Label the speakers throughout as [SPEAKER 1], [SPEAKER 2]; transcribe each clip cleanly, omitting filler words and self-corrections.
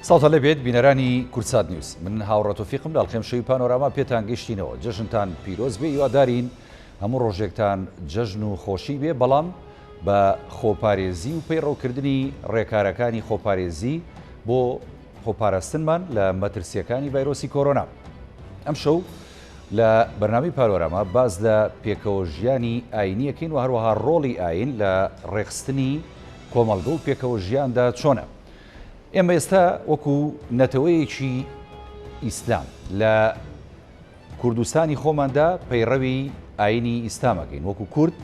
[SPEAKER 1] سڵاوتان لێبێت بینەرانی کوردسات نیوز من هاوڕێ تۆفیقم لە ئەڵقەی ئەمشەوی پانۆراما پێتان گەیشتینەوە جەژنتان پیرۆز بێ هیوادارین هەموو ڕۆژێکتان جەژن و خۆشی بێ بەڵام بە خۆپارێزی و پەیڕەوکردنی ڕێکارەکانی خۆپارێزی بۆ خۆپاراستنمان لە مەترسیەکانی ڤایرۆسی کۆرۆنا ئەمشەو لە بەرنامەی پانۆراما باس لە پێکەوە ژیانی ئاینیەکەین و هەروەها ڕۆڵی ئاین لە ڕێکخستنی کۆمەڵگە و پێکەوە ژیاندا چۆنە. ئێمە ئێستا وەکو نەتەوەیەکی ئیسلام لە کوردستانی خۆماندا پەیڕەوی ئاینی ئیسلام ئەکەین وەکو کورد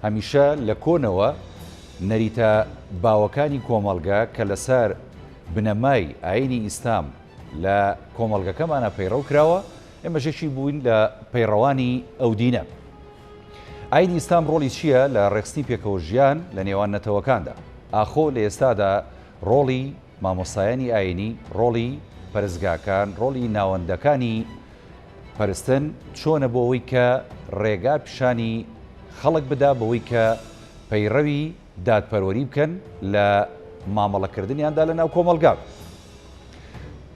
[SPEAKER 1] هەمیشە لە کۆنەوە نەریتە باوەکانی کۆمەڵگە کە لەسەر بنەمای ئاینی ئیسلام لە کۆمەڵگەکەمانە پەیڕەو کراوە ئێمەش یەکی بووین لە پەیڕەوانی ئەو دینە. ئاینی ئیسلام ڕۆڵی چییە لە ڕێکخستنی پێکەوە ژیان لە نێوان نەتەوەکاندا؟ ئاخۆ لە ئێستادا ڕۆڵی مامۆستایانی ئاینی، ڕۆڵی پەرستگاکان، ڕۆڵی ناوەندەکانی پەرستن چۆنە بۆ ئەوەی کە ڕێگا پیشانی خەڵک بدا بەوەی کە پەیڕەوی دادپەروەری بکەن لە مامەڵەکردنیاندا لە ناو کۆمەڵگا؟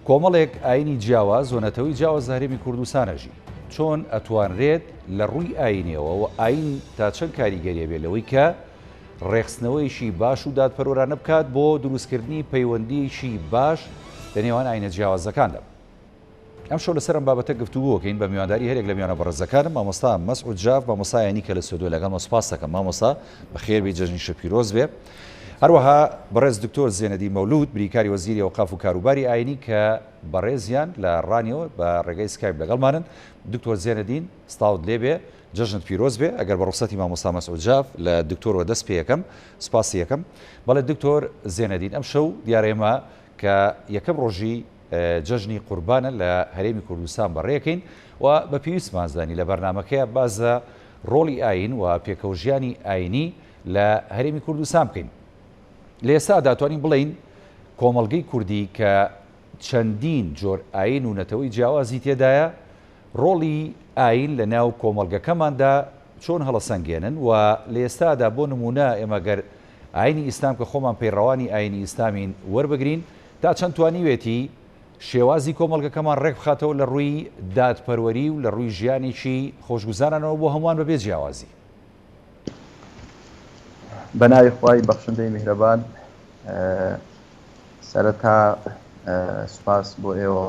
[SPEAKER 1] کۆمەڵێک ئاینی جیاواز و نەتەوەی جیاواز لە هەرێمی کوردستان ئەژین. چۆن ئەتوانرێت لە ڕووی ئاینیەوە و ئاین تا چەند کاریگەری ئەبێت لەوەی کە ڕێکخستنەوەیەکی باش و دادپەروەرانە بکات بۆ دروستکردنی پەیوەندییەکی باش لە نێوان ئاینە جیاوازەکاندا. ئەمشەو لەسەر ئەم بابەتە گفتوگۆکەین بە میوانداری هەرێک لە میوانە بەڕێزەکانم مامۆستا مەسعود جاف مامۆستای ئاینی کە لە سوێدوە لەگەڵمە سوپاس دەکەم مامۆستا بەخێربێی جەژنیشت پیرۆز بێ هەروەها بەڕێز دکتۆر زێنەدین مەولود بریکاری وەزیری ئەوقاف و کاروباری ئاینی کە بەڕێزیان لە ڕانیەوە بە ڕێگەی سکایپ لەگەڵمانن دکتۆر زێنەدین سڵاوت لێبێ جەژنت پیرۆز بێ ئەگەر بە ڕوخسەتی مامۆستا مەسعود جاف لە دکتۆرەوە دەست پێ یەکەم سپاسی یەکەم بەڵێ دکتۆر زێنەدین ئەم شەو دیارە ئێمە کە یەکەم ڕۆژی جەژنی قوربانە لە هەرێمی کوردستان بەڕێکەین و بە پێویستمان زانی لە بەرنامەکەیا باس لە ڕۆڵی ئایین و پێکەوەژیانی ئایینی لە هەرێمی کوردستان بکەین. لە ئێستادا توانین بڵێین کۆمەڵگەی کوردی کە چەندین جۆر ئایین و نەتەوەی جیاوازی تێدایە، ڕۆڵی ئایین لە ناو کۆمەڵگەکەماندا چۆن هەڵەسەنگێنن و لە ئێستادا بۆ نموونە ئێمە گەر ئایینی ئیسلام کە خۆمان پەیڕەوانی ئایینی ئیسلامین وەربگرین تا چەند توانیوێتی شێوازی کۆمەڵگەکەمان ڕێکبخاتەوە لە ڕووی دادپەروەری و لە ڕووی ژیانێکی خۆشگوزارانەوە بۆ هەمووان بەبێ جیاوازی؟
[SPEAKER 2] بەناوی خوای بەخشندەی میهرەبان سەرەتا سوپاس بۆ ئێوە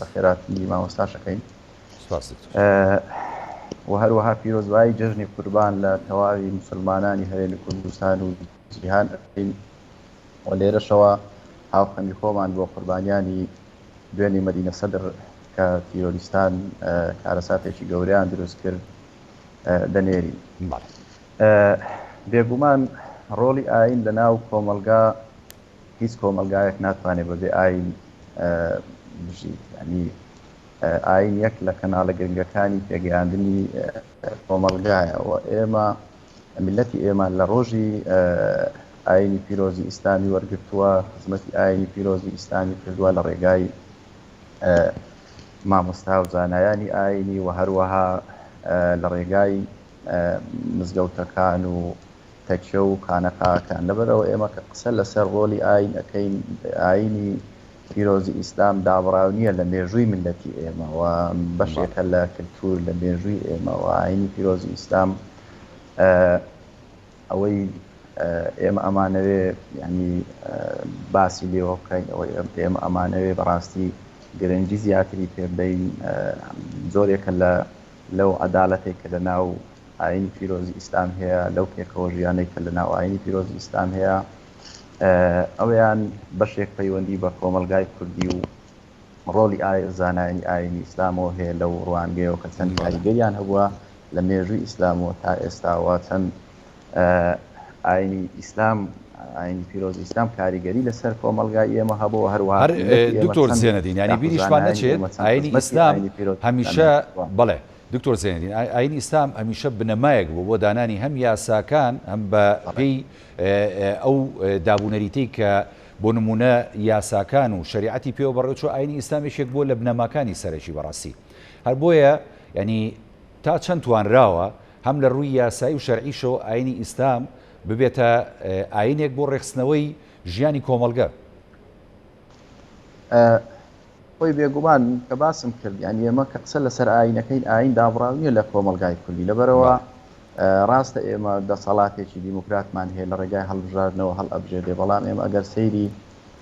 [SPEAKER 2] بەخێراتنی مامۆستاش ئەکەین و هەروەها پیرۆزبایی جەژنی قوربان لە تەواوی موسڵمانانی هەرێمی کوردستان و جیهان ئەکەین و لێرەشەوە هاوخەمی خۆمان بۆ قوربانیانی دوێنی مەدینە سەدر کە تیرۆریستان کارەساتێکی گەورەیان دروست کرد دەنێرین. بێگومان ڕۆڵی ئایین لە ناو کۆمەڵگا هیچ کۆمەڵگایەک ناتوانێت بەبێ ئایین بژیت یانی ئایین یەک لە کەناڵە گرنگەکانی پێگەیاندنی کۆمەڵگایە و ئێمە میللەتی ئێمە لە ڕۆژی ئایینی پیرۆزی ئیسلامی وەرگرتووە خزمەتی ئایینی پیرۆزی ئیسلامی کردووە لە ڕێگای مامۆستا و زانایانی ئایینی و هەروەها لە ڕێگای مزگەوتەکان و تەکیە و خانەقاکان لەبەرئەوە ئێمە کە قسە لەسەر ڕۆلی ئایین ئەکەین ئایینی پیرۆزی ئیسلام دابڕاو نییە لە مێژووی میللەتی ئێمە و بەشێکە لە کلتور لە مێژووی ئێمە و ئایینی پیرۆزی ئیسلام ئەوەی ئێمە ئەمانەوێ یانی باسی لێوە بکەین ئەوەی ئێمە ئەمانەوێ بەڕاستی گرنگی زیاتری پێ بدەین جۆرێکە لە لەو عەدالەتێک کە لە ناو ئایینی پیرۆزی ئیسلام هەیە لەو پێکەوە ژیانەی کە لە ناو ئایینی پیرۆزی ئیسلام هەیە ئەویان بەشێک پەیوەندی بە کۆمەڵگای کوردی و ڕۆڵی زانایانی ئایینی ئیسلامەوە هەیە لەو ڕوانگەیەوە کە چەند کاریگەریان هەبووە لە مێژووی ئیسلامەوە تا ئێستاوە چەند ئایینی ئیسلام ئایینی پیرۆزی ئیسلام کاریگەری لەسەر کۆمەڵگای ئێمە هەبووە هەروەها
[SPEAKER 1] هەر
[SPEAKER 2] میللەتی ئێمە
[SPEAKER 1] دکتۆر
[SPEAKER 2] چەند
[SPEAKER 1] زێنەدین یانی
[SPEAKER 2] یاخود
[SPEAKER 1] بیریشمان
[SPEAKER 2] زانایانی
[SPEAKER 1] نەچێت
[SPEAKER 2] ئێمە چەند
[SPEAKER 1] ئایینی
[SPEAKER 2] خزمەتی
[SPEAKER 1] ئیسلام
[SPEAKER 2] ئایینی پیرۆزی ئیسلامیان
[SPEAKER 1] هەمیشە
[SPEAKER 2] کردووە.
[SPEAKER 1] بەڵێ دکتۆر زێنەدین ئایینی ئیسلام هەمیشە بنەمایەک بووە بۆ دانانی هەم یاساکان هەم بە
[SPEAKER 2] بەڵێ.
[SPEAKER 1] پێی ئەو دابونەریتەی کە بۆ نموونە یاساکان و شەریعەتی پێوە بەڕێوەچووە ئایینی ئیسلام یەکێک بووە لە بنەماکانی سەرەکی بەڕاستی هەر بۆیە یانی تا چەند توانراوە هەم لە ڕووی یاسایی و شەرعیشەوە ئایینی ئیسلام ببێتە ئایینێک بۆ ڕێکخستنەوەی ژیانی کۆمەڵگە؟
[SPEAKER 2] خۆی بێگومان کە باسم کرد یانی ئێمە کە قسە لەسەر ئایینەکەین ئایین دابڕاو نییە لە کۆمەڵگای کوردی لەبەرئەوە ڕاستە ئێمە دەسەڵاتێکی دیموکراتمان هەیە لە ڕێگای هەڵبژاردنەوە هەڵئەبژێرێ بەڵام ئێمە ئەگەر سەیری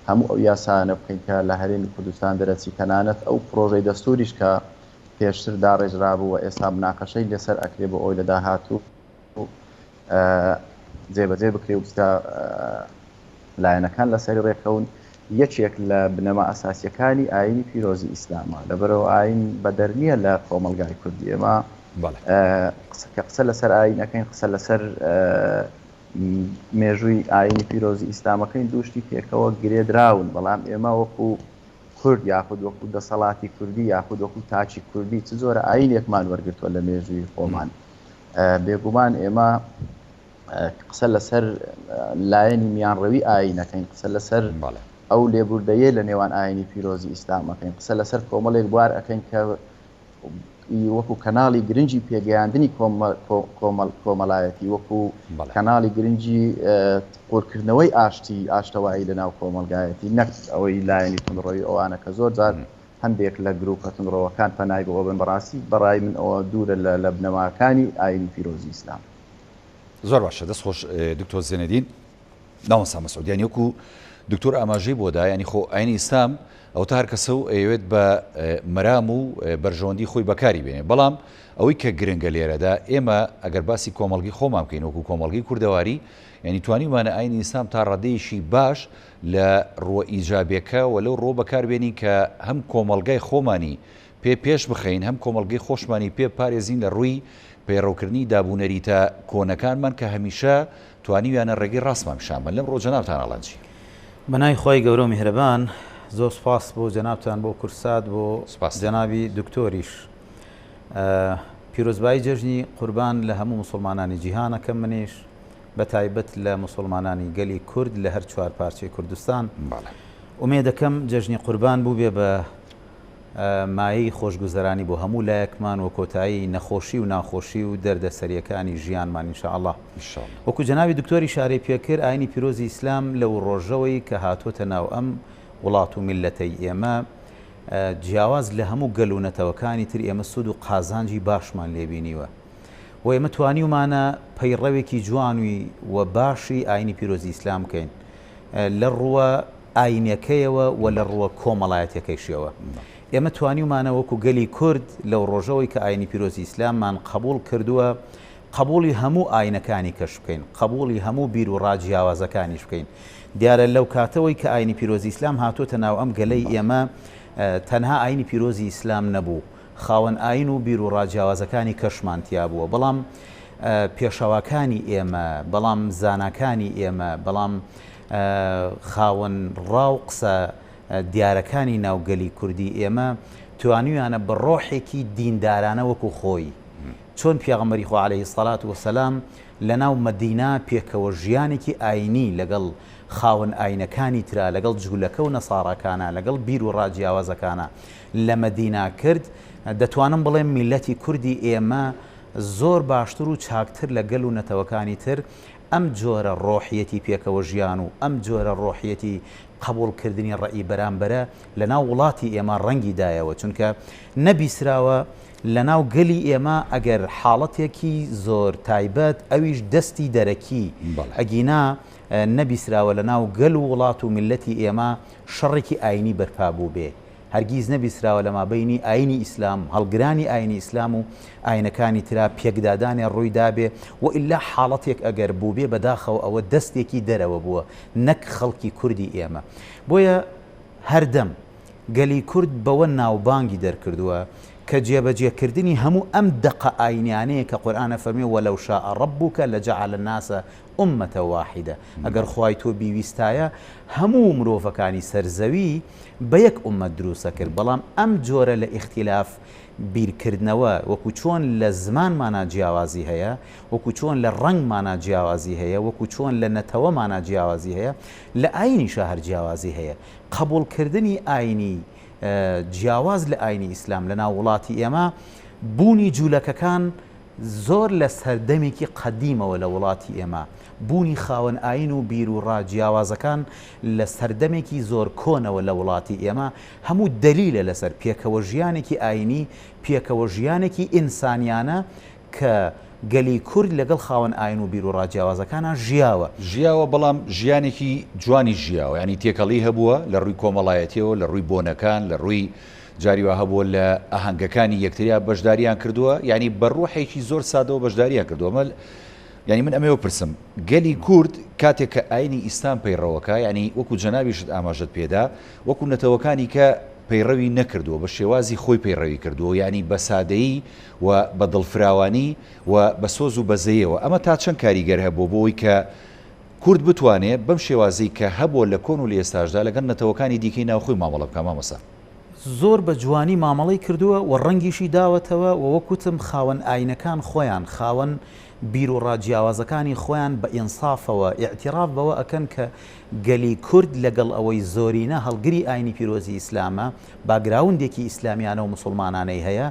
[SPEAKER 2] هەموو ئەو یاسایانە بکەین کە لە هەرێمی کوردستان دەرەچی تەنانەت ئەو پرۆژەی دەستوریش کە پێشتر داڕێژرابوو و ئێستا مناقەشەی لەسەر ئەکرێ بۆ ئەوەی لە داهاتوو جێبەجێ بکرێ و بچتە لایەنەکان لەسەری ڕێکەون یەکێک لە بنەما ئەساسیەکانی ئاینی پیرۆزی ئیسلامە لەبەرەوە ئاین بەدەر نییە لە کۆمەڵگای کوردی ئێمە کە قسە لەسەر ئاینەکەین قسە لەسەر مێژووی ئاینی پیرۆزی ئیسلامەکەین دووشتی پێکەوە گرێدراون بەڵام ئێمە وەکو کورد یاخود وەکو دەسەڵاتی کوردی یاخود وەکو تاکی کوردی چ جۆرە ئاینێکمان وەرگتووە لە مێژووی خۆمان بێگومان ئێمە قسە لەسەر لایەنی میانڕەوی ئایینەکەین، قسە لەسەر ئەو لێبوردەیە لە نێوان ئاینی پیرۆزی ئیسلام ئەکەین، قسە لەسەر کۆمەڵێک بوار ئەکەین کە وەکو کەناڵی گرنگی پێگەیاندنی کۆمەڵایەتی وەکو کەناڵی گرنگی قورکردنەوەی ئاشتی ئاشتەوایی لە ناو کۆمەڵگایەتی نەک ئەوەی لایەنی توندڕەوی ئەوانە کە زۆر جار هەندێک لە گروپە توندڕەوەکان پەنای بۆ ئەبەن بەڕاستی بەڕای من ئەوە دوورە لە لە بنەماکانی ئاینی پیرۆزی ئیسلام.
[SPEAKER 1] زۆر باشە دەست خۆش دکتۆر زێنەدین. مامۆستا مەسعود یانی وەکو دکتۆر ئاماژەی بۆ دا یانی خۆ ئاینی ئیسلام ئەوەتا هەر کەسە و ئەیەوێت بە مەرام و بەرژەوەندی خۆی بەکاری بێنێ بەڵام ئەوەی کە گرنگە لێرەدا ئێمە ئەگەر باسی کۆمەڵگی خۆمان بکەین وەکو کۆمەڵگی کوردەواری یانی توانیومانە ئاینی ئیسلام تا ڕادەیەکی باش لە ڕووە ئیجابیەکە و لەو ڕووە بەکار بێنین کە هەم کۆمەڵگای خۆمانی پێ پێش بخەین هەم کۆمەڵگەی خۆشمانی پێ بپارێزین لە ڕووی پەیڕەوکردنی دابونەریتە کۆنەکانمان کە هەمیشە توانیویانە ڕێگەی ڕاستمان پیشان بەن لەم ڕووە جەنابتان ئەڵێن چی؟
[SPEAKER 3] بە ناوی خوای گەورە و میهرەبان زۆر سوپاس بۆ جەنابتان بۆ کورسات بۆ جەنابی دکتۆریش پیرۆزبایی جەژنی قوربان لە هەموو موسڵمانانی جیهان ئەکەم منیش بە تایبەت لە موسڵمانانی گەلی کورد لە هەر چوار پارچەی کوردستان. ئومێدەکەم جەژنی قوربان بووبێ بە مایەی خۆشگوزەرانی بۆ هەموو لایەکمان و کۆتایی نەخۆشی و ناخۆشی و دەردەسەریەکانی ژیانمان ان شاء اللە. وەکو جەنابی دکتۆر ئیشارەی پێکرد ئاینی پیرۆزی ئیسلام لەو ڕۆژەوەی کە هاتۆتە ناو ئەم وڵات و میللەتەی ئێمە جیاواز لە هەموو گەل و نەتەوەکانی تر ئێمە سوود و قازانجی باشمان لێ بینیوە. و ئێمە توانیومانە پەیڕەوێکی جوانوی و باشی ئاینی پیرۆزی ئیسلام بکەین لە ڕووە ئاینیەکەیەوە و لە ڕووە کۆمەڵایەتیەکەیشیەوە. ئێمە توانیومانە وەکو گەلی کورد لەو ڕۆژەوەی کە ئاینی پیرۆزی ئیسلاممان قەبوڵ کردووە قەبوڵی هەموو ئاینەکانی کەش بکەین، قەبوڵی هەموو بیر و ڕا جیاوازەکانیش بکەین. دیارە لەو کاتەوەی کە ئاینی پیرۆزی ئیسلام هاتۆتە ناو ئەم گەلەی ئێمە تەنها ئاینی پیرۆزی ئیسلام نەبوو، خاوەن ئاین و بیروڕا جیاوازەکانی کەشمان تیا بووە بەڵام پێشەواکانی ئێمە بەڵام زاناکانی ئێمە بەڵام خاوەن ڕا و قسە دیارەکانی ناو گەلی کوردی ئێمە توانیویانە بە ڕۆحێکی دیندارانە وەکو خۆی چۆن پێغەمبەری خوا عەلەیهی سەلات وەسەلام لەناو مەدینە پێکەوە ژیانێکی ئاینی لەگەڵ خاوەن ئاینەکانی ترا لەگەڵ جولەکە و نەساراکانا لەگەڵ بیروڕا جیاوازەکانا لە مەدینە کرد، دەتوانم بڵێم میللەتی کوردی ئێمە زۆر باشتر و چاکتر لە گەل و نەتەوەکانی تر ئەم جۆرە ڕۆحیەتی پێکەوە ژیان و ئەم جۆرە ڕۆحیەتی قەبوڵ کردنی ڕەئی بەرامبەرە لە ناو وڵاتی ئێمە ڕەنگی دایەوە چونکە نەبیسراوە لە ناو گەلی ئێمە ئەگەر حاڵەتێکی زۆر تایبەت ئەویش دەستی دەرەکی ئەگینا نەبیسراوە لە ناو گەل و وڵات و میللەتی ئێمە شەڕێکی ئاینی بەرپا بووبێ. هەرگیز نەبیستراوە لە مابەینی ئاینی ئیسلام، هەڵگرانی ئاینی ئیسلام و ئاینەکانی ترا پێکدادانێ ڕووی دابێ و ئیلا حاڵەتێک ئەگەر بووبێ بەداخەوە ئەوە دەستێکی دەرەوە بووە نەک خەڵکی کوردی ئێمە. بۆیە هەردەم گەلی کورد بەوە ناوبانگی دەرکردووە کە جێبەجێ کردنی هەموو ئەم دەقە ئاینیانەیە کە قورئان ئەفەرموێ ولو شاء ربک لجعل الناس امە واحدە ئەگەر خوای تۆ بیویستایە هەموو مرۆڤەکانی سەر زەوی بە یەک ئوممەت دروست ئەکرد بەڵام ئەم جۆرە لە ئیختیلاف بیرکردنەوە وەکو چۆن لە زمانمانا جیاوازی هەیە وەکو چۆن لە ڕەنگمانا جیاوازی هەیە وەکو چۆن لە نەتەوەمانا جیاوازی هەیە لە ئاینیشا هەر جیاوازی هەیە قەبوڵکردنی ئاینی جیاواز لە ئاینی ئیسلام لە ناو وڵاتی ئێمە بوونی جولەکەکان. زۆر لە سەردەمێکی قەدیمەوە لە وڵاتی ئێمە، بوونی خاوەن ئایین و بیروڕا جیاوازەکان لە سەردەمێکی زۆر کۆنەوە لە وڵاتی ئێمە هەموو دەلیلە لەسەر پێکەوە ژیانێکی ئایینی، پێکەوە ژیانێکی ئینسانیانە کە گەلی کورد لەگەڵ خاوەن ئایین و بیروڕا جیاوازەکانا ژیاوە.
[SPEAKER 1] ژیاوە بەڵام ژیانێکی جوانیش ژیاوە یانی تێکەڵی هەبووە لە ڕووی کۆمەڵایەتیەوە لە ڕووی بۆنەکان لە ڕووی جاری وا هەبووە لە ئاهەنگەکانی یەکتریا بەشداریان کردووە یانی بە ڕوحێکی زۆر سادەوە بەشداریان کردووە ئەمە یانی من ئەمەوە پرسم گەلی کورد کاتێک کە ئاینی ئیسلام پەیڕەوەکە یانی وەکو جەنابیشت ئاماژەت پێدا وەکو نەتەوەکانی کە پەیڕەوی نەکردووە بە شێوازی خۆی پەیڕەوی کردووە یانی بە سادەیی و بە دڵفراوانی و بە سۆز و بەزەیەوە ئەمە تا چەند کاریگەر هەبووە بۆ ئەوەی کە کورد بتوانێ بەم شێوازەی کە هەبووە لە کۆن و لە ئێستاشدا لەگەڵ نەتەوەکانی دیکەی ناوخۆی مامەڵە بکا مامۆستا؟
[SPEAKER 3] زۆر بە جوانی مامەڵەی کردووە و ڕەنگیشی داوەتەوە و وەک وتم خاوەن ئاینەکان خۆیان خاوەن بیروڕا جیاوازەکانی خۆیان بە ئینسافەوە ئیعتیراف بەوە ئەکەن کە گەلی کورد لەگەڵ ئەوەی زۆرینە هەڵگری ئاینی پیرۆزی ئیسلامە باگراوندێکی ئیسلامیانە و موسڵمانانەی هەیە،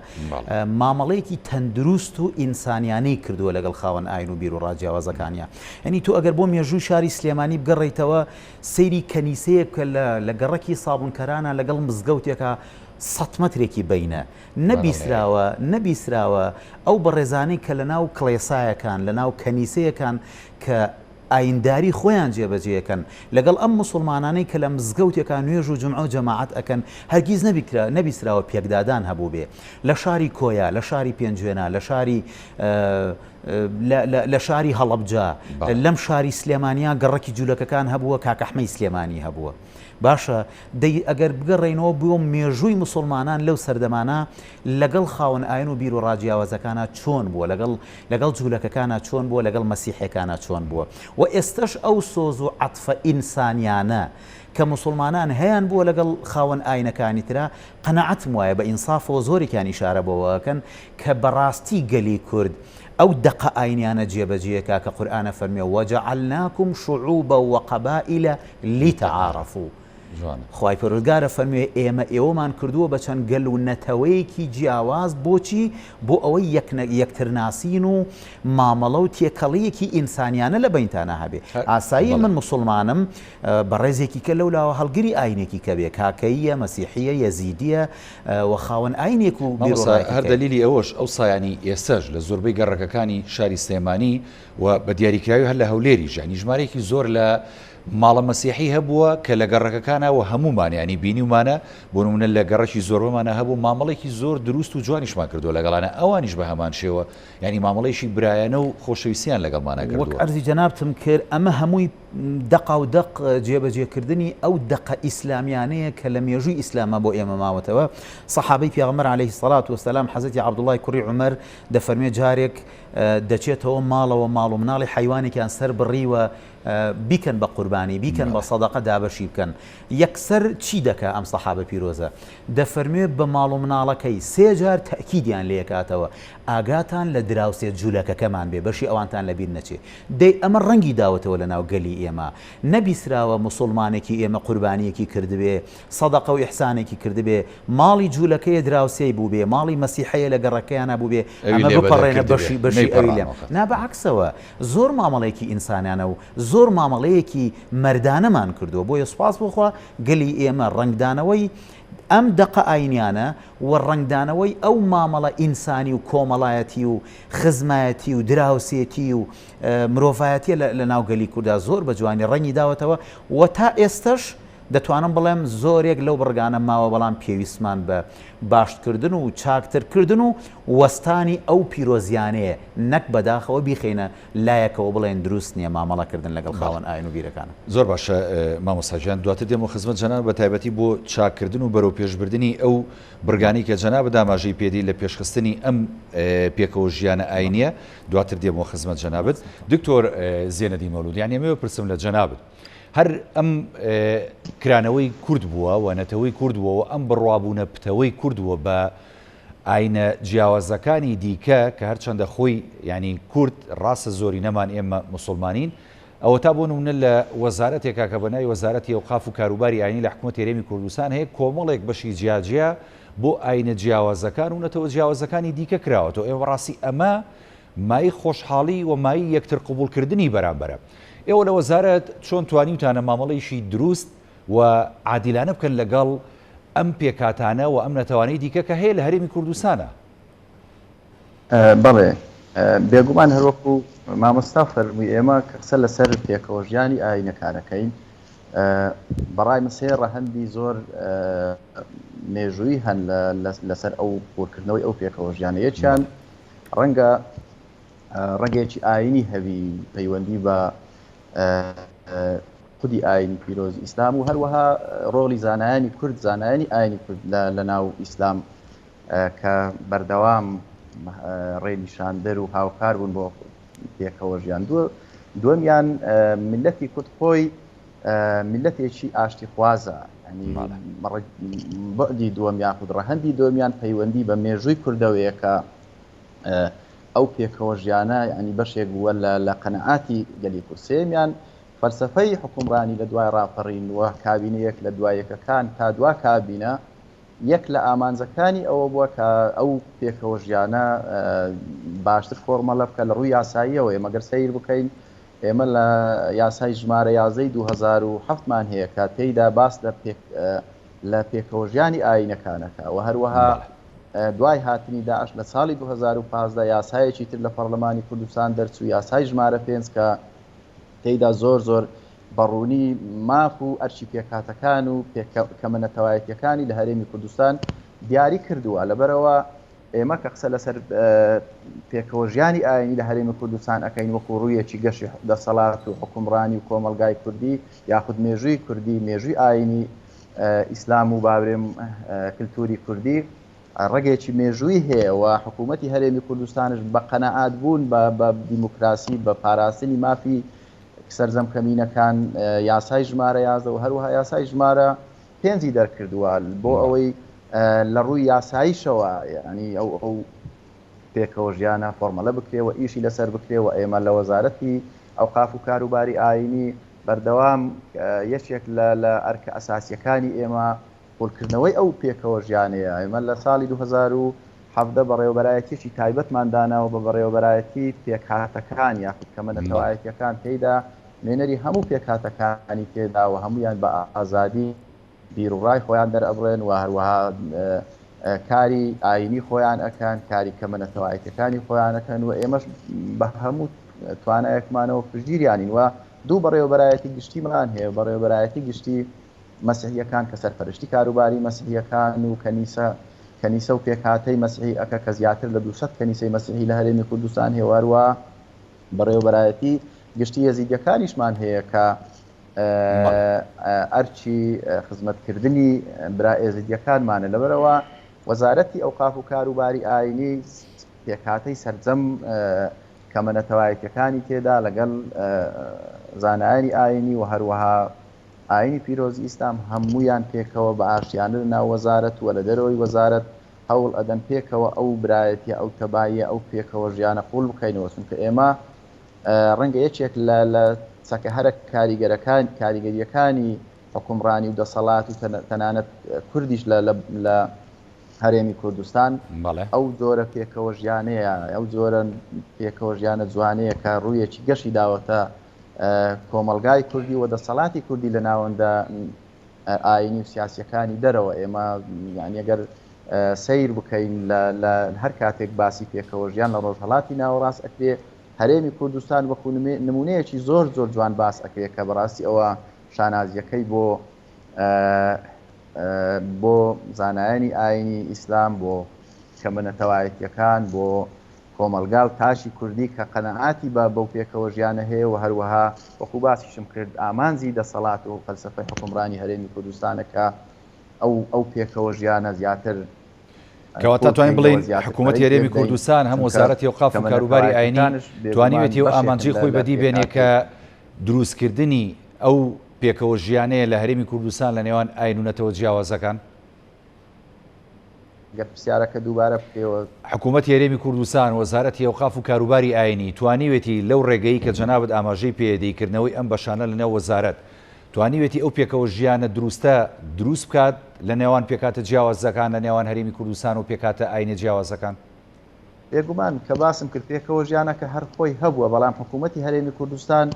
[SPEAKER 3] مامەڵەیەکی تەندروست و ئینسانیانەی کردووە لەگەڵ خاوەن ئاین و بیروڕا جیاوازەکانیا. یانی تۆ ئەگەر بۆ مێژووی شاری سلێمانی بگەڕێیتەوە سەیری کەنیسەیەک بکە لە لە گەڕەکی سابوونکەرانە لەگەڵ مزگەوتێکا سەت مەترێکی بەینە. نەبیسراوە نەبیسراوە ئەو بەڕێزانەی کە لەناو کڵێسایەکان لەناو کەنیسەیەکان کە ئاینداری خۆیان جێبەجێکەن لەگەڵ ئەم موسوڵمانانەی کە لە مزگەوتێکا نوێژ و جومعە و جەماعەت ئەکەن هەرگیز نەبیکرا نەبیستراوە پێکدادان هەبووبێ لە شاری کۆیە لە شاری پێنجوێنە لە شاری لە شاری هەڵەبجە لەم شاری سلێمانیا گەڕەکی جوولەکەکان هەبووە کاک ئەحمەی سلێمانی هەبووە باشە دەی ئەگەر بگەڕێینەوە بۆ مێژووی موسوڵمانان لەو سەردەمانە لەگەڵ خاوەن ئاین و بیروڕا جیاوازەکانا چۆن بووە لەگەڵ لەگەڵ جولەکەکانا چۆن بووە لەگەڵ مەسیحێکانا چۆن بووە و ئێستەش ئەو سۆز و عەتفە ئینسانیانە کە موسوڵمانان هەیان بووە لەگەڵ خاوەن ئاینەکانی ترا قەناعەتم وایە بە ئینسافەوە زۆرێکیان ئیشارە بەوە ئەکەن کە بەڕاستی گەلی کورد ئەو دەقە ئاینیانە جێبەجێکا کە قورئان ئەفەرموێ وجعلناکم شعوبا وقبائل لتعارفوا خوای پەروەردگار ئەفەرموێ ئێمە ئێوەمان کردووە بە چەند گەل و نەتەوەیەکی جیاواز بۆچی؟ بۆ ئەوەی یەکترناسین و مامەڵە و تێکەڵییەکی ئینسانیانە لە بەینتانا هەبێ ئاساییە من موسوڵمانم بەڕێزێکی کە لەولاوە هەڵگری ئاینێکی کە بێ کاکەییە مەسیحییە یەزیدییە و خاوەن ئاینێک و
[SPEAKER 1] مامۆستا هەر
[SPEAKER 3] بیروڕایەکی کەیە.
[SPEAKER 1] دەلیلی ئەوەش ئەوسا یانی ئێستاش لە زۆربەی گەڕەکەکانی شاری سلێمانی و بە دیاریکراوی هەر لە هەولێریش یانی ژمارەیەکی زۆر لە ماڵە مەسیحی هەبووە کە لە گەڕەکەکانا و هەموومان یانی بینیومانە بۆ نمونە لە گەڕەکی زۆربەمانا هەبوو مامەڵێکی زۆر دروست و جوانیشمان کردووە لەگەڵانا ئەوانیش بە هەمان شێوە یانی مامەڵەیەکی برایانە و خۆشەویستیان لەگەڵمانا
[SPEAKER 3] وەک
[SPEAKER 1] کردووە.
[SPEAKER 3] عەرزی جەنابتم کرد ئەمە هەمووی دەقاودەق جێبەجێکردنی ئەو دەقە ئیسلامیانەیە کە لە مێژووی ئیسلاما بۆ ئێمە ماوەتەوە سەحابەی پێغەمبەر عەلەیهی سەڵات وەسەلام حەزرەتی عەبدوڵڵای کوڕی عومەر دەفەرموێ جارێک دەچێتەوە ماڵەوە ماڵ و مناڵی حەیوانێکیان سەر بڕیوە بیکەن بە قوربانی بیکەن بە سەدەقە دابەشی بکەن یەکسەر چی دەکا ئەم سەحابە پیرۆزە دەفەرموێ بە ماڵ و مناڵەکەی سێ جار تەئکیدیان لێکاتەوە ئاگاتان لە دراوسێ جولەکەکەمان بێ بەشی ئەوانتان لەبیر نەچێ دەی ئەمە ڕەنگی داوەتەوە لەناو گەلی ئێمە نەبیسراوە موسوڵمانێکی ئێمە قوربانیەکی کردبێ سەدەقە و ئیحسانێکی کردبێ ماڵی جولەکەیە دراوسێی بووبێ ماڵی مەسیحەیە لە گەڕەکەیانا بووبێ
[SPEAKER 1] ئەوی
[SPEAKER 3] ئەمە
[SPEAKER 1] لێ بەدەر
[SPEAKER 3] بپەڕێنە
[SPEAKER 1] کردبێ
[SPEAKER 3] بەشی بەشی ئەوی لێم
[SPEAKER 1] نەیپەڕانەوە قەت.
[SPEAKER 3] نا بە عەکسەوە زۆر مامەڵەیەکی ئینسانیانە و زۆر مامەڵەیەکی مەردانەمان کردووە، بۆیە سوپاس بۆ خوا گەلی ئێمە ڕەنگدانەوەی ئەم دەقە ئاینیانە و ڕەنگدانەوەی ئەو مامەڵە ئینسانی و کۆمەڵایەتی و خزمایەتی و دراوسێتی و مرۆڤایەتیە لە ناو گەلی کوردا زۆر بە جوانی ڕەنگی داوەتەوە و تا ئێستەش دەتوانم بڵێم زۆرێک لەو بڕگانە ماوە بەڵام پێویستمان بە باشتکردن و چاکترکردن و وەستانی ئەو پیرۆزیانەیە نەک بەداخەوە بیخەینە لایەکەوە بڵێن دروست نیە مامەڵە کردن لەگەڵ خاوەن ئاین و بیرەکان.
[SPEAKER 1] زۆر باشە مامۆستا گیان دواتر دێمەوە خزمەت جەنابت بە تایبەتی بۆ چاککردن و بەرەوپێشبردنی ئەو بڕگانەی کە جەنابت ئاماژەی پێدەی لە پێشخستنی ئەم پێکەوە ژیانە ئاینیە دواتر دێمەوە خزمەت جەنابت دکتۆر زێنەدین مەولود یانی ئەمەوێ پرسم لە جەنابت هەر ئەم کرانەوەی کورد بووە و نەتەوەی کورد بووە و ئەم بڕوابوونە پتەوەی کورد بووە بە ئاینە جیاوازەکانی دیکە کە هەرچەندە خۆی یانی کورد ڕاستە زۆرینەمان ئێمە موسڵمانین ئەوەتا بۆ نمونە لە وەزارەتێکا کە بە ناوی وەزارەتی ئەوقاف و کاروباری ئاینی لە حکومەتی هەرێمی کوردستان هەیە کۆمەڵێک بەشی جیاجیا بۆ ئاینە جیاوازەکان و نەتەوە جیاوازەکانی دیکە کراوەتەوە ئێمە بەڕاستی ئەمە مایەی خۆشحاڵی و مایەی یەکتر قبوڵکردنی بەرامبەرە. ئێوە لە وەزارەت چۆن توانیوتانە مامەڵەیەکی دروست و عادیلانە بکەن لەگەڵ ئەم پێکهاتانە و ئەم نەتەوانەی دیکە کە هەیە لە هەرێمی کوردستانا؟
[SPEAKER 2] بەڵێ بێگومان هەروەکو مامۆستا فەرمووی ئێمە کە قسە لەسەر پێکەوەژیانی ئایینەکان ئەکەین بەڕای من سێ ڕەهەندی زۆر مێژوویی هەن لەسەر ئەو قوڵکردنەوەی ئەو پێکەوەژیانە یەکیان ڕەنگە ڕەگێکی ئایینی هەبی پەیوەندی بە خودی ئایینی پیرۆزی ئیسلام و هەروەها ڕۆڵی زانایانی کورد زانایانی ئایینی کورد لە ناو ئیسلام کە بەردەوام ڕێنیشاندەر و هاوکار بوون بۆ پێکەوە ژیان. دووەمیان میللەتی کورد خۆی میللەتێکی ئاشتیخوازە، یانی بوعدی دووەم یاخود ڕەهەندی دووەمیان پەیوەندی بە مێژووی کوردەوەیە کە ئەو پێکەوە ژیانە یانی بەشێک بووە لە قەنەعاتی گەلی کورد. سێیەمیان فەلسەفەی حوکمڕانی لە دوای ڕاپەڕین و کابینە یەک لە دوای یەکەکان تا دوا کابینە یەک لە ئامانجەکانی ئەوە بووە کە ئەو پێکەوەژیانە باشتر فۆرمەلە بکە لە ڕووی یاساییەوە. ئێمە گەر سەیر بکەین ئێمە لە یاسای ژمارە یازدەی 2007 مان هەیە کە تێیدا باس لە پێک لە پێکەوەژیانی ئایینەکانەکە و هەروەها دوای هاتنی داعش لە ساڵی 2015 یاسایەکی تر لە پەرلەمانی کوردستان دەرچوو یاسای ژمارە پێنج کە تێیدا زۆر زۆر بە ڕوونی ماف و ئەرکی پێکهاتەکان و کەمە نەتەوایەتییەکانی لە هەرێمی کوردستان دیاری کردووە، لەبەرئەوە ئێمە کە قسە لەسەر پێکەوەژیانی ئایینی لە هەرێمی کوردستان ئەکەین وەکو ڕوویەکی گەشی دەسەڵات و حوکمڕانی و کۆمەڵگای کوردی یاخود مێژووی کوردی، مێژووی ئایینی ئیسلام و باورێم کلتوری کوردی ڕەگێکی مێژووی هەیە و حکوومەتی هەرێمی کوردستانش بە قەناعەت بوون بە دیموکراسی بە پاراستنی مافی سەرجەم کەمینەکان یاسای ژمارە 11 و هەروەها یاسای ژمارە پێنجی دەرکردووە بۆ ئەوەی لە ڕووی یاساییشەوە یانی ئەو ئەو پێکەوە ژیانە فۆرمەلە بکرێ و ئیشی لەسەر بکرێ و ئێمە لە وەزارەتی ئەوقاف و کاروباری ئایینی بەردەوام یەکێک لە لە ئەرکە ئەساسیەکانی ئێمە قوڵکردنەوەی ئەو پێکەوە ژیانەیە. ئێمە لە ساڵی 2017 بەڕێوەبەرایەتیەکی تایبەتمان داناوە بە بەڕێوەبەرایەتی پێکهاتەکان یاخود کەمە نەتەوایەتیەکان تێیدا نوێنەری هەموو پێکهاتەکانی تێدا و هەموویان بە ئازادی بیروڕای خۆیان دەرئەبڕێن و هەروەها کاری ئایینی خۆیان ئەکەن، کاری کەمە نەتەوایەتیەکانی خۆیان ئەکەن و ئێمەش بە هەموو توانایەکمانەوە پشتگیریانین و دوو بەڕێوەبەرایەتی گشتیمان هەیە، بەڕێوەبەرایەتی گشتی مەسیحییەکان کە سەرپەرشتی کاروباری مەسیحییەکان و کەنیسە کەنیسە و پێکهاتەی مەسیحی ئەکە کە زیاتر لە 200 کەنیسەی مەسیحی لە هەرێمی کوردستان هەیە و هەروەها بەڕێوەبەرایەتی گشتی یەزیدیەکانیشمان هەیە کە ئەرکی خزمەتکردنی برا ئێزیدیەکانمانە لەبەرئەوە وەزارەتی ئەوقاف و کاروباری ئایینی پێکهاتەی سەرجەم کەمە نەتەوایەتیەکانی تێدا لەگەڵ زانایانی ئایینی و هەروەها ئایینی پیرۆزی ئیسلام هەموویان پێکەوە بە ئاشتیانە لە ناو وەزارەت و لە دەرەوەی وەزارەت هەوڵ ئەدەن پێکەوە ئەو برایەتیە ئەو تەباییە ئەو پێکەوە ژیانە قوڵ بکەینەوە چونکە ئێمە ڕەنگە یەکێک لە لە چەکە هەرە کاریگەرەکان کاریگەریەکانی حکومڕانی و دەسەڵات و تەنانەت کوردیش لە لە هەرێمی کوردستان ئەو جۆرە پێکەوە ژیانەیە ئەو جۆرە پێکەوە ژیانە جوانەیە کە ڕوویەکی گەشی داوەتە کۆمەڵگای کوردی و دەسەڵاتی کوردی لە ناوەندە ئایینی و سیاسیەکانی دەرەوە ئێمە یانی ئەگەر سەیر بکەین لە هەر کاتێک باسی پێکەوە ژیان لە ڕۆژهەڵاتی ناوەڕاست ئەکرێ هەرێمی کوردستان وەکو نمونەیەکی زۆر زۆر جوان باس ئەکرێ کە بەڕاستی ئەوە شانازیەکەی بۆ بۆ زانایانی ئاینی ئیسلام بۆ کەمە نەتەوایەتیەکان بۆ کۆمەڵگا و تاکی کوردی کە قەناعاتی بە بەو پێکەوە ژیانە هەیە و هەروەها وەکو باسیشم کرد ئامانجی دەسەڵات و فەلسەفەی حوکمڕانی هەرێمی کوردستانە کە ئەو ئەو پێکەوە ژیانە زیاتر
[SPEAKER 1] کەواتە
[SPEAKER 2] قووڵ
[SPEAKER 1] توانین
[SPEAKER 2] بکەینەوە
[SPEAKER 1] بڵێین
[SPEAKER 2] زیاتر
[SPEAKER 1] حکوومەتی
[SPEAKER 2] پەرەی پێ
[SPEAKER 1] هەرێمی
[SPEAKER 2] بدەین
[SPEAKER 1] کوردستان هەم
[SPEAKER 2] چونکە
[SPEAKER 1] وەزارەتی ئەوقاف و
[SPEAKER 2] کەمە
[SPEAKER 1] کاروباری ئایینی
[SPEAKER 2] نەتەوایەتیەکانش بێگومان
[SPEAKER 1] توانیوێتی ئەو
[SPEAKER 2] بەشێکن
[SPEAKER 1] ئامانجەی
[SPEAKER 2] لە
[SPEAKER 1] خۆی
[SPEAKER 2] لە
[SPEAKER 1] بەدی بێنێ
[SPEAKER 2] پێکهاتەی
[SPEAKER 1] کە دروستکردنی ئەو پێکەوە ژیانەیە لە هەرێمی کوردستان لە نێوان ئایین و نەتەوە جیاوازەکان؟
[SPEAKER 2] گەر پرسیارەکە دووبارە بکەیەوە.
[SPEAKER 1] حکوومەتی هەرێمی کوردستان، وەزارەتی ئەوقاف و کاروباری ئایینی، توانیوێتی لەو ڕێگەی کە جەنابت ئاماژەی پێ دەی کردنەوەی ئەم بەشانە لە نێو وەزارەت، توانیوێتی ئەو پێکەوە ژیانە دروستە دروست بکات لە نێوان پێکهاتە جیاوازەکان لە نێوان هەرێمی کوردستان و پێکهاتە ئایینە جیاوازەکان؟
[SPEAKER 2] بێگومان کە باسم کرد پێکەوە ژیانەکە هەر خۆی هەبووە، بەڵام حکوومەتی هەرێمی کوردستان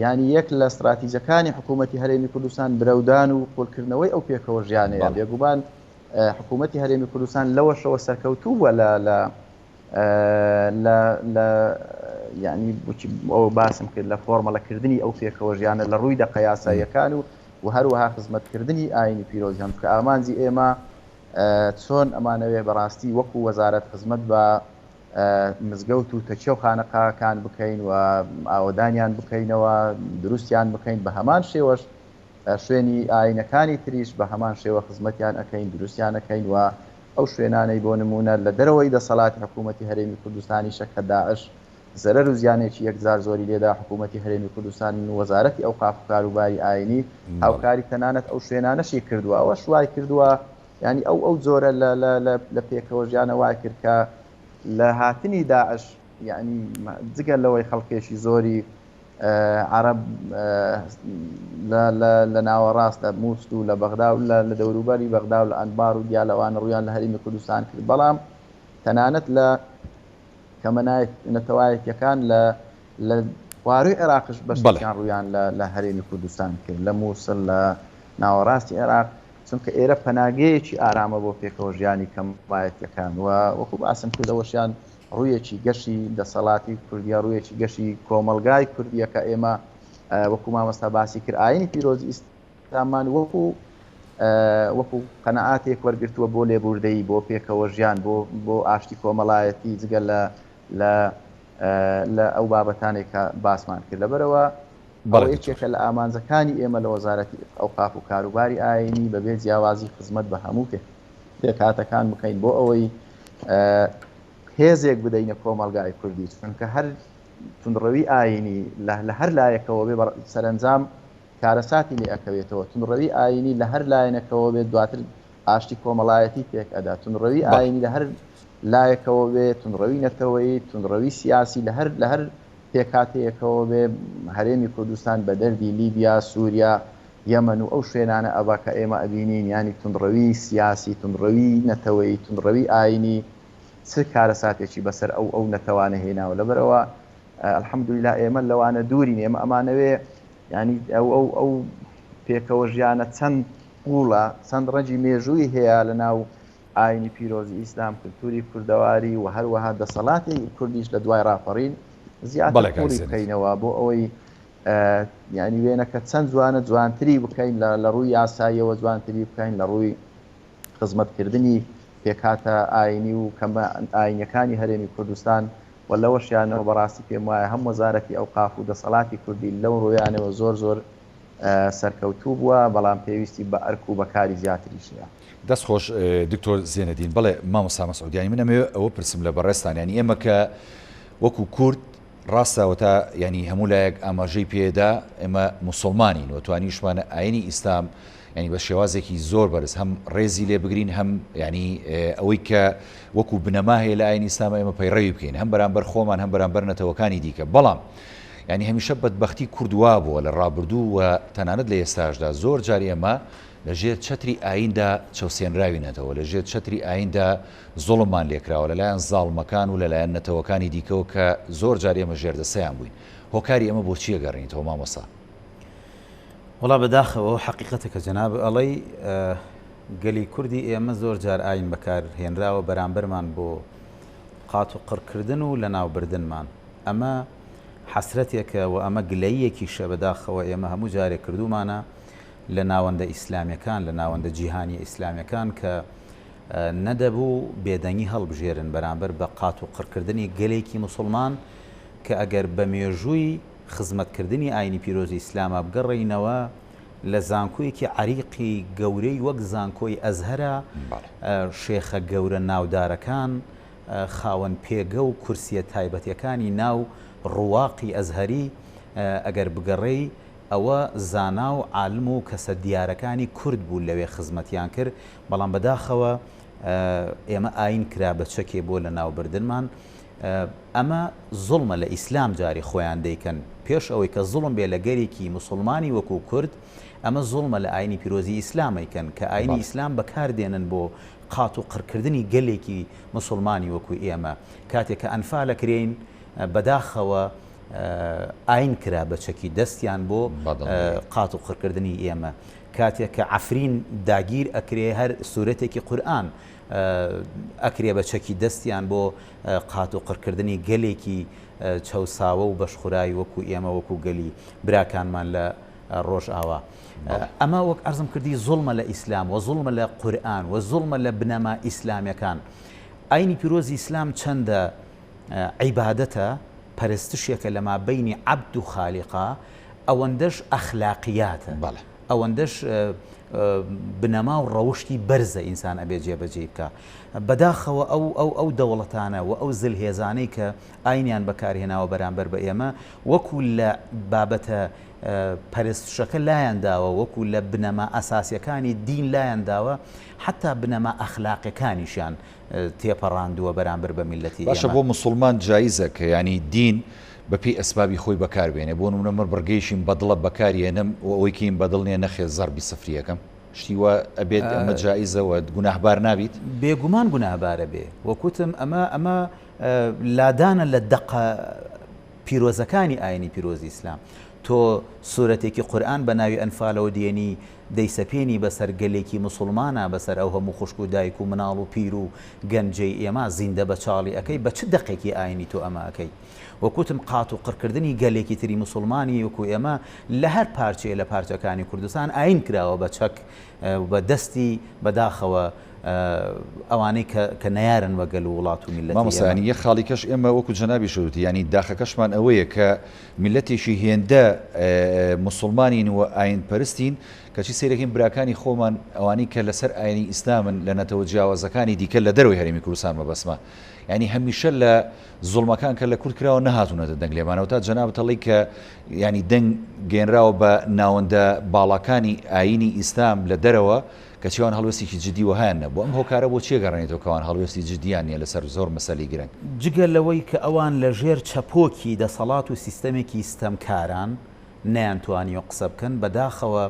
[SPEAKER 2] یانی یەک لە ستراتیجەکانی حکوومەتی هەرێمی کوردستان برەودان و قوڵکردنەوەی ئەو پێکەوە ژیانەیە. بێگومان حکوومەتی هەرێمی کوردستان لەوەشەوە سەرکەوتوو بووە لە لە لە لە یعنی ئەوە باسم کرد لە فۆرمەڵەکردنی ئەو پێکەوە ژیانە لە ڕووی دەقە یاساییەکان و و هەروەها خزمەتکردنی ئاینی پیرۆزی هەم کە ئامانجی ئێمە چۆن ئەمانەوێ بەڕاستی وەکو وەزارەت خزمەت بە مزگەوت و تەکیە و خانەقاکان بکەین و ئاوەدانیان بکەینەوە دروستیان بکەین بە هەمان شێوەش شوێنی ئاینەکانی تریش بە هەمان شێوە خزمەتیان ئەکەین دروستیان ئەکەین و ئەو شوێنانەی بۆ نمونە لە دەرەوەی دەسەڵاتی حکوومەتی هەرێمی کوردستانیشە کە داعش زەرەر و زیانێکی یەکجار زۆری لێدا، حکوومەتی هەرێمی کوردستان و وەزارەتی ئەوقاف و کاروباری ئایینی هاوکاری تەنانەت ئەو شوێنانەشی کردووە، ئەوەش وای کردووە یانی ئەو ئەو جۆرە لە لە لە لە پێکەوە ژیانە وای کرد کە لە هاتنی داعش یانی جگە لەوەی خەڵکێکی زۆری عەرەب لە لە لە ناوەڕاست لە مووسل و لە بەغدا و لە لە دەوروبەری بەغدا و لە ئەنبار و دیالەوانە ڕوویان لە هەرێمی کوردستان کرد بەڵام تەنانەت لە کەمە نەتەوایەتیەکان لە لە خواروی عێراقش بەشێکیان ڕوویان لە لە هەرێمی کوردستان کرد لە مووسڵ لە ناوەڕاستی عێراق چونکە ئێرە پەناگەیەکی ئارامە بۆ پێکەوە ژیانی کەمایەتیەکان و وەکو باسم کرد ئەوەشیان ڕوویەکی گەشی دەسەڵاتی کوردیە ڕوویەکی گەشی کۆمەڵگای کوردیە کە ئێمە وەکو مامۆستا باسی کرد ئاینی پیرۆزی ئیسلامان وەکو وەکو قەنەعاتێک وەرگرتووە بۆ لێبوردەیی بۆ پێکەوە ژیان بۆ بۆ ئاشتی کۆمەڵایەتی جگە لە لە لە ئەو بابەتانێک کە باسمان کرد لەبەرەوە بەڵێ یەکێکە لە ئامانجەکانی ئێمە لە وەزارەتی ئەوقاف و کاروباری ئاینی بەبێ جیاوازی خزمەت بە هەموو پێکهاتەکان بکەین بۆ ئەوەی هێزێک بدەینە کۆمەڵگای کوردی چونکە هەر توندڕەوی ئاینی لە هەر لایەکەوە بێ سەرەنجام کارەساتی لێ ئەکەوێتەوە، توندڕەوی ئایینی لە هەر لایەنەکەوە بێت دواتر ئاشتی کۆمەڵایەتی تێک ئەدا، توندڕەوی ئایینی لە هەر لایەکەوە بێ، توندڕەوی نەتەوەیی، توندڕەوی سیاسی لە هەر لە هەر پێکهاتەیەکەوە بێ، هەرێمی کوردستان بە دەردی لیبیا، سوریا، یەمەن و ئەو شوێنانە ئەبا کە ئێمە ئەبینین، یانی توندڕەوی سیاسی، توندڕەوی نەتەوەیی، توندڕەوی ئایینی چ کارەساتێکی بەسەر ئەو ئەو نەتەوانە هێناوە، لەبەرئەوە الحمدللە ئێمە لەوانە دوورین، ئێمە ئەمانەوێ یانی ئەو ئەو ئەو پێکەوە ژیانە چەند قووڵە، چەند ڕەگی مێژووی هەیە لە ناو ئاینی پیرۆزی ئیسلام، کلتوری کوردەواری و هەروەها دەسەڵاتی کوردیش لە دوای ڕاپەڕین زیاتر
[SPEAKER 1] بەڵێ کاک
[SPEAKER 2] قووڵی
[SPEAKER 1] زێنەدین.
[SPEAKER 2] بکەینەوە بۆ ئەوەی یانی وێنەکە چەند جوانە جوانتری بکەین لە لە ڕووی یاساییەوە جوانتری بکەین لە ڕووی خزمەتکردنی پێکهاتە ئاینی و کەمە ئاینیەکانی هەرێمی کوردستان و لەوەشیانەوە بەڕاستی پێم وایە هەم وەزارەتی ئەوقاف و دەسەڵاتی کوردی لەو ڕوویانەوە زۆر زۆر سەرکەوتوو بووە، بەڵام پێویستی بە ئەرک و بە کاری زیاتریش هەیە.
[SPEAKER 1] دەست خۆش دکتۆر زێنەدین. بەڵێ مامۆستا مەسعود یانی من ئەمەوێ ئەوە پرسم لە بەڕێزتان یانی ئێمە کە وەکو کورد ڕاستە ئەوەتا یانی هەموو لایەک ئاماژەی پێدا ئێمە موسڵمانین و توانیشمانە ئاینی ئیسلام ینی بە شێوازێکی زۆر بەرز هەم ڕێزی لێ بگرین هەم ینی ئەوەی کە وەکو بنەما هەیە لە ئاینی ئیسلام ئێمە پەیڕەوی بکەین هەم بەرامبەر خۆمان هەم بەرامبەر نەتەوەکانی دیکە بەڵام ینی هەمیشە بەدبەختی کورد وا بووە لە ڕابردوو و تەنانەت لە ئێستاشدا زۆر جار ئێمە لە ژێر چەتری ئایندا چەوسێنراوینەتەوە لە ژێر چەتری ئایندا زوڵممان لێکراوە لەلایەن زاڵمەکان و لەلایەن نەتەوەکانی دیکەوە کە زۆر جار ئێمە ژێردەسەیان بووین. هۆکاری ئەمە بۆ چی ئەگەڕێنیتەوە مامۆستا؟
[SPEAKER 3] وەڵا بەداخەوە ئەو حەقیقەتە کە جەنابت ئەڵێی گەلی کوردی ئێمە زۆر جار ئاین بەکار هێنراوە بەرامبەرمان بۆ قات و قڕکردن و لەناوبردنمان ئەمە حەسرەتێکە و ئەمە گلەییەکیشە بەداخەوە ئێمە هەموو جارێک کردوومانە لە ناوەندە ئیسلامیەکان لە ناوەندە جیهانیە ئیسلامیەکان کە نەدەبوو بێدەنگی هەڵبژێرن بەرامبەر بە قات و قڕکردنی گەلێکی موسڵمان کە ئەگەر بە مێژووی خزمەتکردنی ئاینی پیرۆزی ئیسلاما بگەڕێینەوە لە زانکۆیەکی عەریقی گەورەی وەک زانکۆی ئەزهەرا شێخە گەورە ناودارەکان خاوەن پێگە و کورسیە تایبەتیەکانی ناو ڕواقی ئەزهەری ئەگەر بگەڕێی ئەوە زانا و عالم و کەسە دیارەکانی کورد بوو لەوێ خزمەتیان کرد بەڵام بەداخەوە ئێمە ئاین کرا بە چەکێ بۆ لە ناوبردنمان ئەمە زوڵمە لە ئیسلام جاری خۆیان دەیکەن پێش ئەوەی کە زوڵم بێ لە گەلێکی موسڵمانی وەکو کورد. ئەمە زوڵمە لە ئاینی پیرۆزی ئیسلام ئەیکەن کە ئاینی ئیسلام بەکار دێنن بۆ قات و قڕکردنی گەلێکی موسوڵمانی وەکو ئێمە. کاتێک کە ئەنفال ئەکرێین بەداخەوە ئاین کرا بە چەکی دەستیان بۆ قات و قڕکردنی ئێمە. کاتێک کە عەفرین داگیر ئەکرێ هەر سورەتێکی قورئان ئەکرێ بە چەکی دەستیان بۆ قات و قڕکردنی گەلێکی چەوساوە و بەشخوراوی وەکو ئێمە وەکو گەلی براکانمان لە ڕۆژئاوا. ئەمە وەک عەرزم کردی زوڵمە لە ئیسلام و زوڵمە لە قورئان و زوڵمە لە بنەما ئیسلامیەکان. ئاینی پیرۆزی ئیسلام چەندە عیبادەتە، پەرستشێکە لە مابەینی عەبد و خالیقا، ئەوەندەش ئەخلاقیاتە، ئەوەندەش بنەما و ڕەوشتی بەرزە ئینسان ئەبێ جێبەجێی بکا. بەداخەوە ئەو ئەو ئەو دەوڵەتانە و ئەو زلهێزانەی کە ئاینیان بەکارهێناوە بەرامبەر بە ئێمە وەکو لە بابەتە پەرستشەکە لایان داوە وەکو لە بنەما ئەساسیەکانی دین لایان داوە حەتا بنەما ئەخلاقیەکانیشیان تێپەڕاندووە بەرامبەر بە میللەتی
[SPEAKER 1] باشە
[SPEAKER 3] ئێمە.
[SPEAKER 1] بۆ موسوڵمان جایزە کە یانی دین بە پێی ئەسبابی خۆی بەکار بێنێ بۆ نمونە من بڕگەیەکیم بەدڵە بەکاری ئەنم و ئەوەی کەیم بەدڵ نیە نەخێر زەڕبی سفری ئەکەم شتی وا ئەبێت ئەمە جائیزە و گوناهبار نابیت؟
[SPEAKER 3] بێگومان گوناهبار ئەبێ وەک وتم ئەمە ئەمە لادانە لە دەقە پیرۆزەکانی ئاینی پیرۆزی ئیسلام تۆ سورەتێکی قورئان بە ناوی ئەنفالەوە دێنی دەیسەپێنی بەسەر گەلێکی موسوڵمانا بەسەر ئەو هەموو خوشک و دایک و مناڵ و پیر و گەنجەی ئێمە زیندە بە چاڵی ئەکەی بە چ دەقێکی ئاینی تۆ ئەمە ئەکەی وەک وتم قات و قڕکردنی گەلێکی تری موسوڵمانی وەکو ئێمە لە هەر پارچەیە لە پارچەکانی کوردستان ئاین کراوە بە چەک و بە دەستی بەداخەوە ئەوانەی کە کە نەیارن بە گەل و وڵات و میللەتی
[SPEAKER 1] مامۆستا
[SPEAKER 3] ئێمە.
[SPEAKER 1] یانی یەک خاڵی کەش ئێمە وەکو جەنابیشت وتی یانی داخەکەشمان ئەوەیە کە میللەتێکی هێندە موسوڵمانین و ئاین پەرستین کەچی سەیرەکەین براکانی خۆمان ئەوانەی کە لەسەر ئاینی ئیسلامن لە نەتەوە جیاوازەکانی دیکە لە دەرەوەی هەرێمی کوردستان مەبەستمە یانی هەمیشە لە زوڵمەکان کە لە کورد کراوە نەهاتوونەتە دەنگ لێمانەوە تا جەنابت ئەڵێی کە یانی دەنگ گەیەنراوە بە ناوەندە باڵاکانی ئاینی ئیسلام لە دەرەوە کەچی ئەوان هەڵوێستێکی جدی وەهایان نەبوو، ئەم هۆکارە بۆ چی ئەگەڕێنیتەوە کە ئەوان هەڵوێستی جدیان نییە لەسەر زۆر مەسەلەی گرنگ؟
[SPEAKER 3] جگە لەوەی کە ئەوان لە ژێر چەپۆکی دەسەڵات و سیستەمێکی ستەمکاران نەیانتوانیوە قسە بکەن، بەداخەوە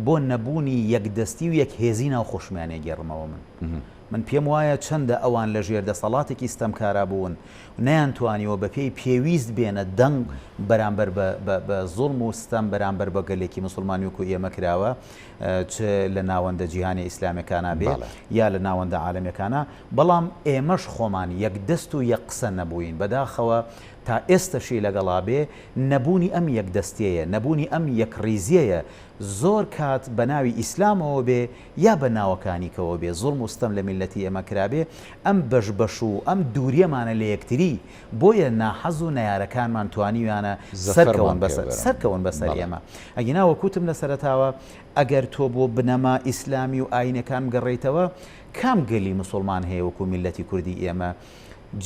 [SPEAKER 3] بۆ نەبوونی یەکدەستی و یەکهێزی ناو خۆشمیان ئەگێڕمەوە من. من پێم وایە چەندە ئەوان لە ژێر دەسەڵاتێکی ستەمکارا بوون و نەیانتوانیوە بە پێی پێویست بێنە دەنگ بەرامبەر بە بە بە زوڵم و ستەم بەرامبەر بە گەلێکی موسڵمانی وەکو ئێمە کراوە چ لە ناوەندە جیهانیە ئیسلامیەکانا بێ یا لە ناوەندە عالەمیەکانا بەڵام ئێمەش خۆمان یەک دەست و یەک قسە نەبووین بەداخەوە تا ئێستەشی لەگەڵا بێ نەبوونی ئەم یەک دەستیەیە نەبوونی ئەم یەکڕیزیەیە زۆر کات بە ناوی ئیسلامەوە بێ یا بە ناوەکانی کەوە بێ زوڵم و ستەم لە میللەتی ئێمە کرابێ ئەم بەش بەش و ئەم دووریەمانە لە یەکتری بۆیە ناحەز و نەیارەکانمان توانیویانە سەرکەون بەسەر سەرکەون بەسەر ئێمە ئەگینا وەک وتم لە سەرەتاوە ئەگەر تۆ بۆ بنەما ئیسلامی و ئاینەکان بگەڕێیتەوە کام گەلی موسوڵمان هەیە وەکو میللەتی کوردی ئێمە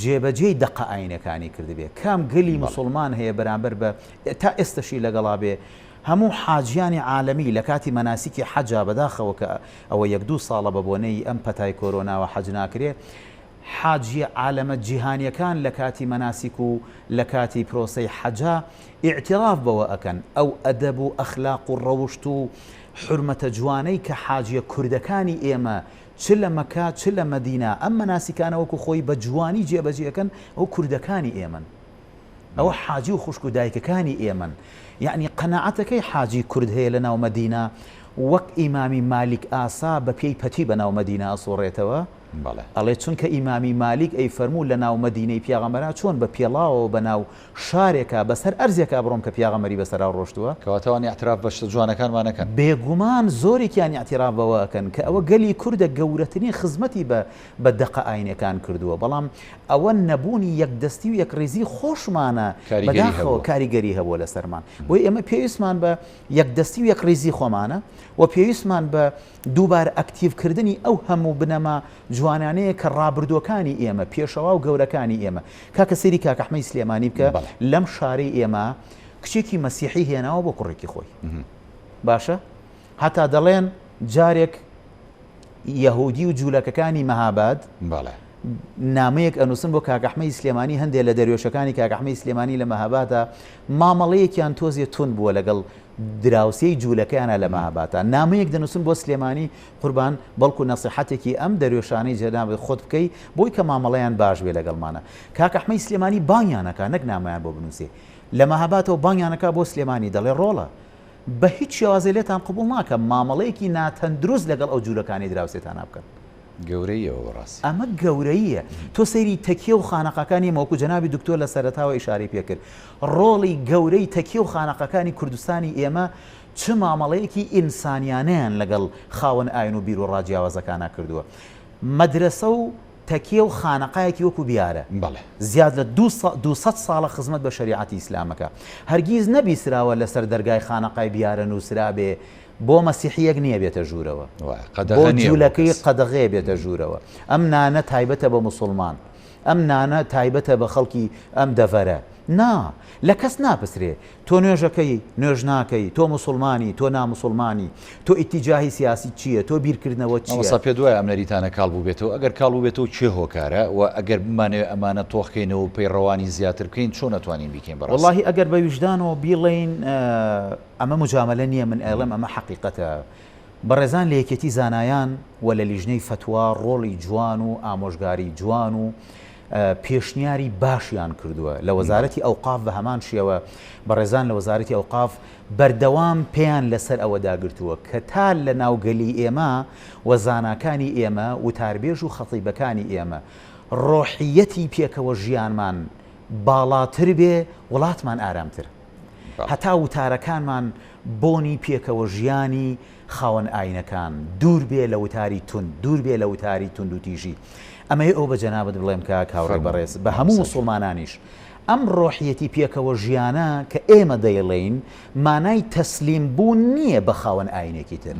[SPEAKER 3] جێبەجێی دەقە ئاینەکانی کردبێ کام گەلی موسوڵمان هەیە بەرامبەر بە تا ئێستەشی لەگەڵا بێ هەموو حاجیانی عالەمی لە کاتی مەناسیکی حەجا بەداخەوە کە ئەوە یەک دوو ساڵە بە بۆنەی ئەم پەتای کۆرۆناوە حەج ناکرێ حاجیە عالەمە جیهانیەکان لە کاتی مەناسیک و لە کاتی پرۆسەی حەجا ئیعتراف بەوە ئەکەن ئەو ئەدەب و ئەخلاق و ڕەوشت و حورمەتە جوانەی کە حاجیە کوردەکانی ئێمە چ لە مەکە چ لە مەدینە ئەم مەناسیکانە وەکو خۆی بە جوانی جێبەجێ ئەکەن ئەو کوردەکانی ئێمەن. ئەوە حاجی و خوشک و دایکەکانی ئێمەن یەعنی قەناعەتەکەی حاجی کورد هەیە لە ناو مەدینە وەک ئیمامی مالیک ئاسا بە پێی پەتی بە ناو مەدینە ئەسوڕێتەوە ئەڵێ چونکە ئیمامی مالیک ئەی فەرموو لە ناو مەدینەی پیاغەمبەرا چۆن بە پێڵاوەوە بە ناو شارێکا بەسەر ئەرزێکا بڕۆم کە پیاغەمبەری بەسەرا ڕۆشتووە.
[SPEAKER 1] کەواتە ئەوان ئیعتراف بە شتە جوانەکانمان ئەکەن.
[SPEAKER 3] بێگومان زۆرێکیان ئیعتراف بەوە ئەکەن کە ئەوە گەلی کوردە گەورەترین خزمەتی بە بە دەقە ئاینەکان کردووە، بەڵام ئەوە نەبوونی یەکدەستی و یەکڕیزی خۆشمانە بەداخەوە کاریگەری هەبووە لەسەرمان. بۆیە ئێمە پێویستمان بە یەکدەستی و یەکڕیزی خۆمانە و پێویستمان بە دووبارە ئەکتیڤکردنی ئەو هەموو بنەما جوانانەیە کە ڕابردووەکانی ئێمە، پێشەوا و گەورەکانی ئێمە. کاکە سەیری کاک ئەحمەدی سلێمانی بکە لەم شارەی ئێمە کچێکی مەسیحی هێناوە بۆ کوڕێکی خۆی. باشە؟ هەتا دەڵێن جارێک یەهودی و جوولەکەکانی مەهاباد نامەیەک ئەنووسن بۆ کاک ئەحمەدی سلێمانی هەندێک لە دەروێشەکانی کاک ئەحمەدی سلێمانی لە مەهابادا مامەڵەیەکیان تۆزێ توند بووە لەگەڵ دراوسێی جوولەکەیانە لە مەهاباتا نامەیەک دەنووسن بۆ سلێمانی قوربان بەڵکو نەسیحەتێکی ئەم دەروێشانەی جەنابت خۆت بکەی بۆی کە مامەڵەیان باش بێ لەگەڵمانا. کاک ئەحمەی سلێمانی بانگیان ئەکا نەک نامەیان بۆ بنووسێ. لە مەهاباتەوە بانگیان ئەکا بۆ سلێمانی دەڵێ ڕۆڵە بە هیچ شێوازێ لێتان قبوڵ ناکەم مامەڵەیەکی ناتەندروست لەگەڵ ئەو جوولەکانەی دراوسێتانا بکەن.
[SPEAKER 1] گەورەییە ئەوە بەڕاستی.
[SPEAKER 3] ئەمە گەورەییە. تۆ سەیری تەکیە و خانەقاکانی ئێمە وەکو جەنابی دکتۆر لە سەرەتاوە ئیشارەی پێ کرد ڕۆڵی گەورەی تەکیە و خانەقاکانی کوردستانی ئێمە چ مامەڵەیەکی ئینسانیانەیان لەگەڵ خاوەن ئاین و بیروڕا جیاوازەکانا کردووە. مەدرەسە و تەکیە و خانەقایەکی وەکو بیارە
[SPEAKER 1] بەڵێ.
[SPEAKER 3] زیاد لە 200 ساڵە خزمەت بە شەریعەتی ئیسلام ئەکا. هەرگیز نەبیسراوە لەسەر دەرگای خانەقای بیارە نووسرابێ بۆ مەسیحییەک نییە بێتە ژوورەوە.
[SPEAKER 1] وایە.
[SPEAKER 3] بۆ
[SPEAKER 1] قەدەغە نییە بۆ
[SPEAKER 3] جوولەکەی
[SPEAKER 1] کەس.
[SPEAKER 3] قەدەغەیە بێتە ژوورەوە. ئەم نانە تایبەتە بە موسوڵمان. ئەم نانە تایبەتە بە خەڵکی ئەم دەڤەرە. نا. لە کەس ناپسرێ. تۆ نوێژەکەی، نوێژ ناکەی، تۆ موسوڵمانی، تۆ ناموسوڵمانی، تۆ ئیتیجاهی سیاسیت چییە، تۆ بیرکردنەوەت چییە؟
[SPEAKER 1] مامۆستا پێت وایە ئەم نەریتانە کاڵ بووبێتەوە؟ ئەگەر کاڵ بووبێتەوە کێ هۆکارە؟ وە ئەگەر بمانەوێ ئەمانە تۆخ کەینەوە و پەیڕەوانی زیاتر بکەین چۆن ئەتوانین بیکەین بەڕاستی؟
[SPEAKER 3] وەڵاهی ئەگەر بە ویژدانەوە بیڵێین ئەمە موجامەلە نییە من ئەیڵێم ئەمە حەقیقەتە بەڕێزان لە یەکێتی زانایان و لە لیژنەی فەتوا ڕۆڵی جوان و ئامۆژگاری جوان و پێشنیاری باشیان کردووە لە وەزارەتی ئەوقاف بە هەمان شێوە بەڕێزان لە وەزارەتی ئەوقاف بەردەوام پێیان لەسەر ئەوە داگرتووە کە تا لە ناو گەلی ئێمە و زاناکانی ئێمە وتاربێژ و خەتیبەکانی ئێمە ڕۆحیەتی پێکەوە ژیانمان باڵاتر بێ وڵاتمان ئارامتر هەتا وتارەکانمان بۆنی پێکەوە ژیانی خاوەن ئاینەکان، دوور بێ لە وتاری توند، دوور بێ لە وتاری توندوتیژی. ئەمەوێ ئەوە بە جەنابت بڵێم کاک هاوڕێی بەڕێز، بە هەموو موسوڵمانانیش، ئەم ڕۆحیەتی پێکەوە ژیانە کە ئێمە دەیڵێین، مانای تەسلیم بوون نییە بە خاوەن ئاینێکی تر.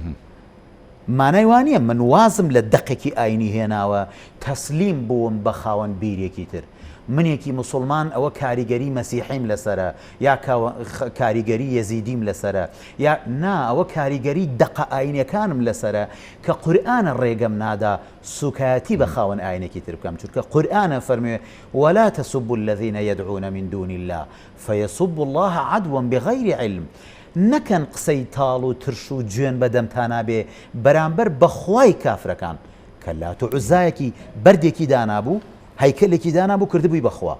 [SPEAKER 3] مانای وا نییە من وازم لە دەقێکی ئاینی هێناوە تەسلیم بووم بە خاوەن بیرێکی تر. منێکی موسوڵمان ئەوە کاریگەری مەسیحیم لەسەرە یا کاریگەری یەزیدیم لەسەرە یا نا ئەوە کاریگەری دەقە ئاینیەکانم لەسەرە کە قورئانە ڕێگەم نادا سوکایەتی بە خاوەن ئاینێکی تر بکەم چونکە قورئانە فەرموێ ولا تسبوا الذین یدعون من دون اللە فیسبوا اللە عدوا بغیر علم نەکەن قسەی تاڵ و ترش و جوێن بە دەمتانا بێ بەرامبەر بە خوای کافرەکان کە لات و عوزایەکی بەردێکی دانابوو هەیکەلێکی دانابوو کردبووی بە خوا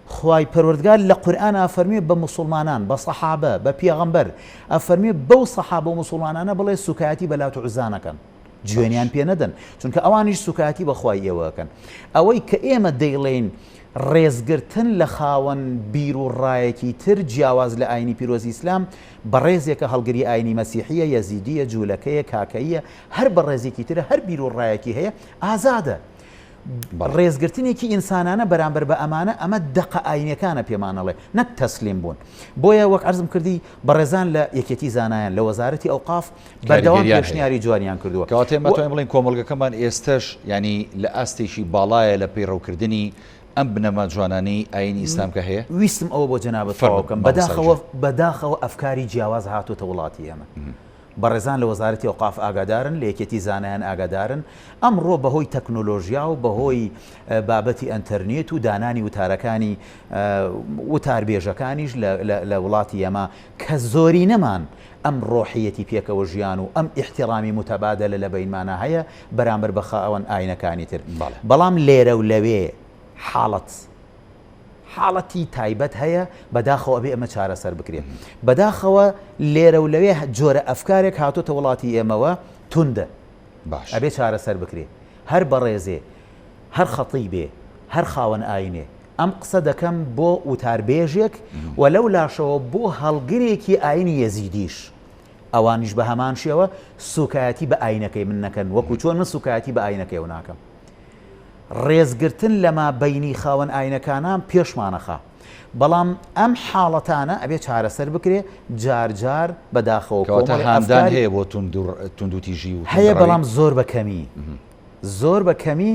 [SPEAKER 3] خوای پەروەردگار لە قورئان ئەفەرموێ بە موسوڵمانان بە سەحابە بە پێغەمبەر ئەفەرموێ بەو سەحابە و موسوڵمانانە بڵێ سوکایەتی بە لات و عوزا نەکەن جوێنیان پێ نەدەن چونکە ئەوانیش سوکایەتی بە خوای ئێوە ئەکەن ئەوەی کە ئێمە دەیڵێین ڕێزگرتن لە خاوەن بیر و ڕایەکی تر جیاواز لە ئاینی پیرۆزی ئیسلام بەڕێزێکە هەڵگری ئاینی مەسیحیە یەزیدیە جولەکەیە کاکەییە هەر بەڕێزێکی ترە هەر بیر و ڕایەکی هەیە ئازادە ڕێزگرتنێکی ئینسانانە بەرامبەر بە ئەمانە ئەمە دەقە ئاینیەکانە پێمان ئەڵێ نەک تەسلیم بوون بۆیە وەک عەرزم کردی بەڕێزان لە یەکێتی زانایان لە وەزارەتی ئەوقاف بەردەوام
[SPEAKER 1] کاریگەریان هەیە.
[SPEAKER 3] پێشنیاری جوانیان کردووە
[SPEAKER 1] کەواتە ئێمە
[SPEAKER 3] و
[SPEAKER 1] ئەتوانین بڵێین کۆمەڵگەکەمان ئێستەش یانی لە ئاستێکی باڵایە لە پەیڕەوکردنی ئەم بنەما جوانانەی ئایینی ئیسلام کە هەیە؟
[SPEAKER 3] ویستم ئەوە بۆ جەنابت تەواو
[SPEAKER 1] فەرموو
[SPEAKER 3] بکەم
[SPEAKER 1] مامۆستا
[SPEAKER 3] بەداخەوە
[SPEAKER 1] گیان.
[SPEAKER 3] بەداخەوە ئەفکاری جیاواز هاتۆتە وڵاتی ئێمە بەڕێزان لە وەزارەتی ئەوقاف ئاگادارن، لە یەکێتی زانایان ئاگادارن، ئەمڕۆ بەهۆی تەکنۆلۆژیا و بەهۆی بابەتی ئەنتەرنێت و دانانی وتارەکانی وتاربێژەکانیش لە وڵاتی ئێمە کە زۆرینەمان ئەم ڕۆحیەتی پێکەوە ژیان و ئەم ئیحتیڕامی موتەبادەلە لە بەینمانا هەیە بەرامبەر بە خاوەن ئاینەکانی تر بەڵام لێرە و لەوێ حاڵەت حاڵەتی تایبەت هەیە بەداخەوە ئەبێ ئەمە چارەسەر بکرێت بەداخەوە لێرە و لەوێ جۆرە ئەفکارێک هاتۆتە وڵاتی ئێمەوە توندە
[SPEAKER 1] باش
[SPEAKER 3] ئەبێ چارەسەر بکرێ هەر بەڕێزێ هەر خەتیبێ هەر خاوەن ئاینێ ئەم قسە دەکەم بۆ وتاربێژێک و لەو لاشەوە بۆ هەڵگرێکی ئاینی یەزیدیش ئەوانیش بە هەمان شێوە سوکایەتی بە ئاینەکەی من نەکەن وەکو چۆن من سوکایەتی بە ئاینەکەی ئەو ناکەم ڕێزگرتن لە مابەینی خاوەن ئاینەکانان پێشمانەخا بەڵام ئەم حاڵەتانە ئەبێ چارەسەر بکرێ جار جار بەداخەوە
[SPEAKER 1] کەواتە
[SPEAKER 3] کۆمەڵی
[SPEAKER 1] هاندان
[SPEAKER 3] ئەفکاری
[SPEAKER 1] هەیە بۆ توندوتیژی و
[SPEAKER 3] هەیە
[SPEAKER 1] توندڕەوی؟
[SPEAKER 3] بەڵام زۆر بە کەمی زۆر بە کەمی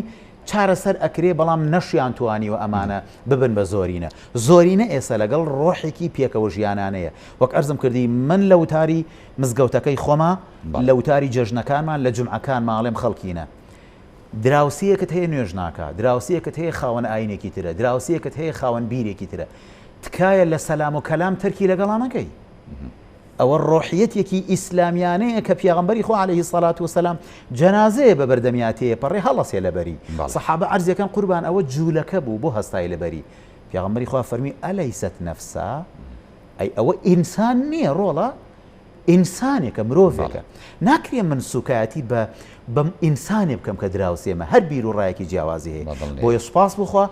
[SPEAKER 3] چارەسەر ئەکرێ بەڵام نەشیان توانیوە ئەمانە ببن بە زۆرینە زۆرینە ئێستا لەگەڵ ڕۆحێکی پێکەوە ژیانانەیە وەک ئەرزم کردی من لە وتاری مزگەوتەکەی خۆما
[SPEAKER 1] بەڵێ.
[SPEAKER 3] لە وتاری جەژنەکانمان لە جومعەکانما ئەڵێم خەڵکینە دراوسێیەکت هەیە نوێژ ناکا، دراوسێیەکت هەیە خاوەن ئاینێکی ترە، دراوسێیەکت هەیە خاوەن بیرێکی ترە، تکایە لە سەلام و کەلام تەرکی لەگەڵا مەکەی. ئەوە ڕۆحیەتێکی ئیسلامیانەیە کە پێغەمبەری خوا عەلەیهی سەلات وسەلام جەنازەیە بە بەردەمیا تێپەڕێ هەڵەسێ لەبەری. سەحابە عەرزیەکەن قوربان ئەوە جوولەکە بوو بۆ هەستای لەبەری؟ پێغەمبەری خوا فەرمی ئەلەیسەت نەفسا؟ ئەی ئەوە ئینسان نییە ڕۆڵە؟ ئینسانێکە مرۆڤێکە ناکرێ من سوکایەتی بە بەم ئینسانێ بکەم کە دراوسێمە هەر بیر و ڕایەکی جیاوازی هەیە بۆیە سوپاس بخوا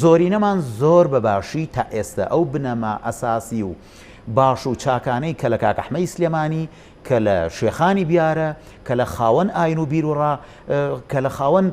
[SPEAKER 3] زۆرینەمان زۆر بە باشی تا ئێستا ئەو بنەما ئەساسی و باش و چاکانەی کە لە کاک ئەحمەی سلێمانی کە لە شێخانی بیارە کە لە خاوەن ئاین و بیروڕا کە لە خاوەن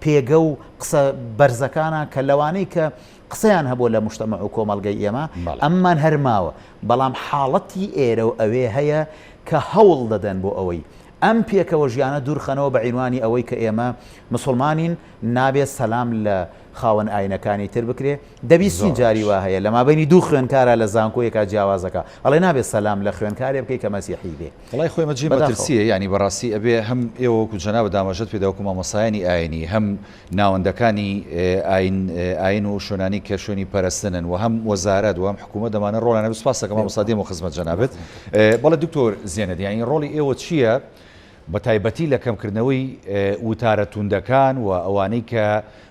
[SPEAKER 3] پێگە و قسە بەرزەکانە کە لەوانەی کە قسەیان هەبووە لە موجتەمەع و کۆمەڵگەی ئێمە، ئەممان هەر ماوە، بەڵام حاڵەتی ئێرە و ئەوێ هەیە کە هەوڵ دەدەن بۆ ئەوەی ئەم پێکەوە ژیانە دوورخەنەوە بە عینوانی ئەوەی کە ئێمە مسوڵمانین نابێ سەلام لە خاوەن ئاینەکانی تر بکرێ، دەبیستین جاری وا هەیە لە مابەینی دوو خوێنکارا لە زانکۆیەکا جیاوازەکە ئەڵێ نابێ سەلام لە خوێنکارێ بکەی کە مەسیحی بێ.
[SPEAKER 1] وەڵای خۆی ئەمە جێی مەترسییە یانی بەڕاستی ئەبێ هەم ئێوە وەکو جەنابت ئاماژەت پێدا وەکو مامۆستایانی ئاینی هەم ناوەندەکانی ئاین ئاین و شوێنانی کە شوێنی پەرستنن و هەم وەزارەت و هەم حکوومەت ئەمانە ڕۆڵیان هەبێت سوپاس دەکەم مامۆستا دێمەوە خزمەت جەنابت بەڵێ دکتۆر زێنەت یانی ڕۆڵی ئێوە چییە بە تایبەتی لە کەمکردنەوەی وتارە توندەکان و ئەوانەی کە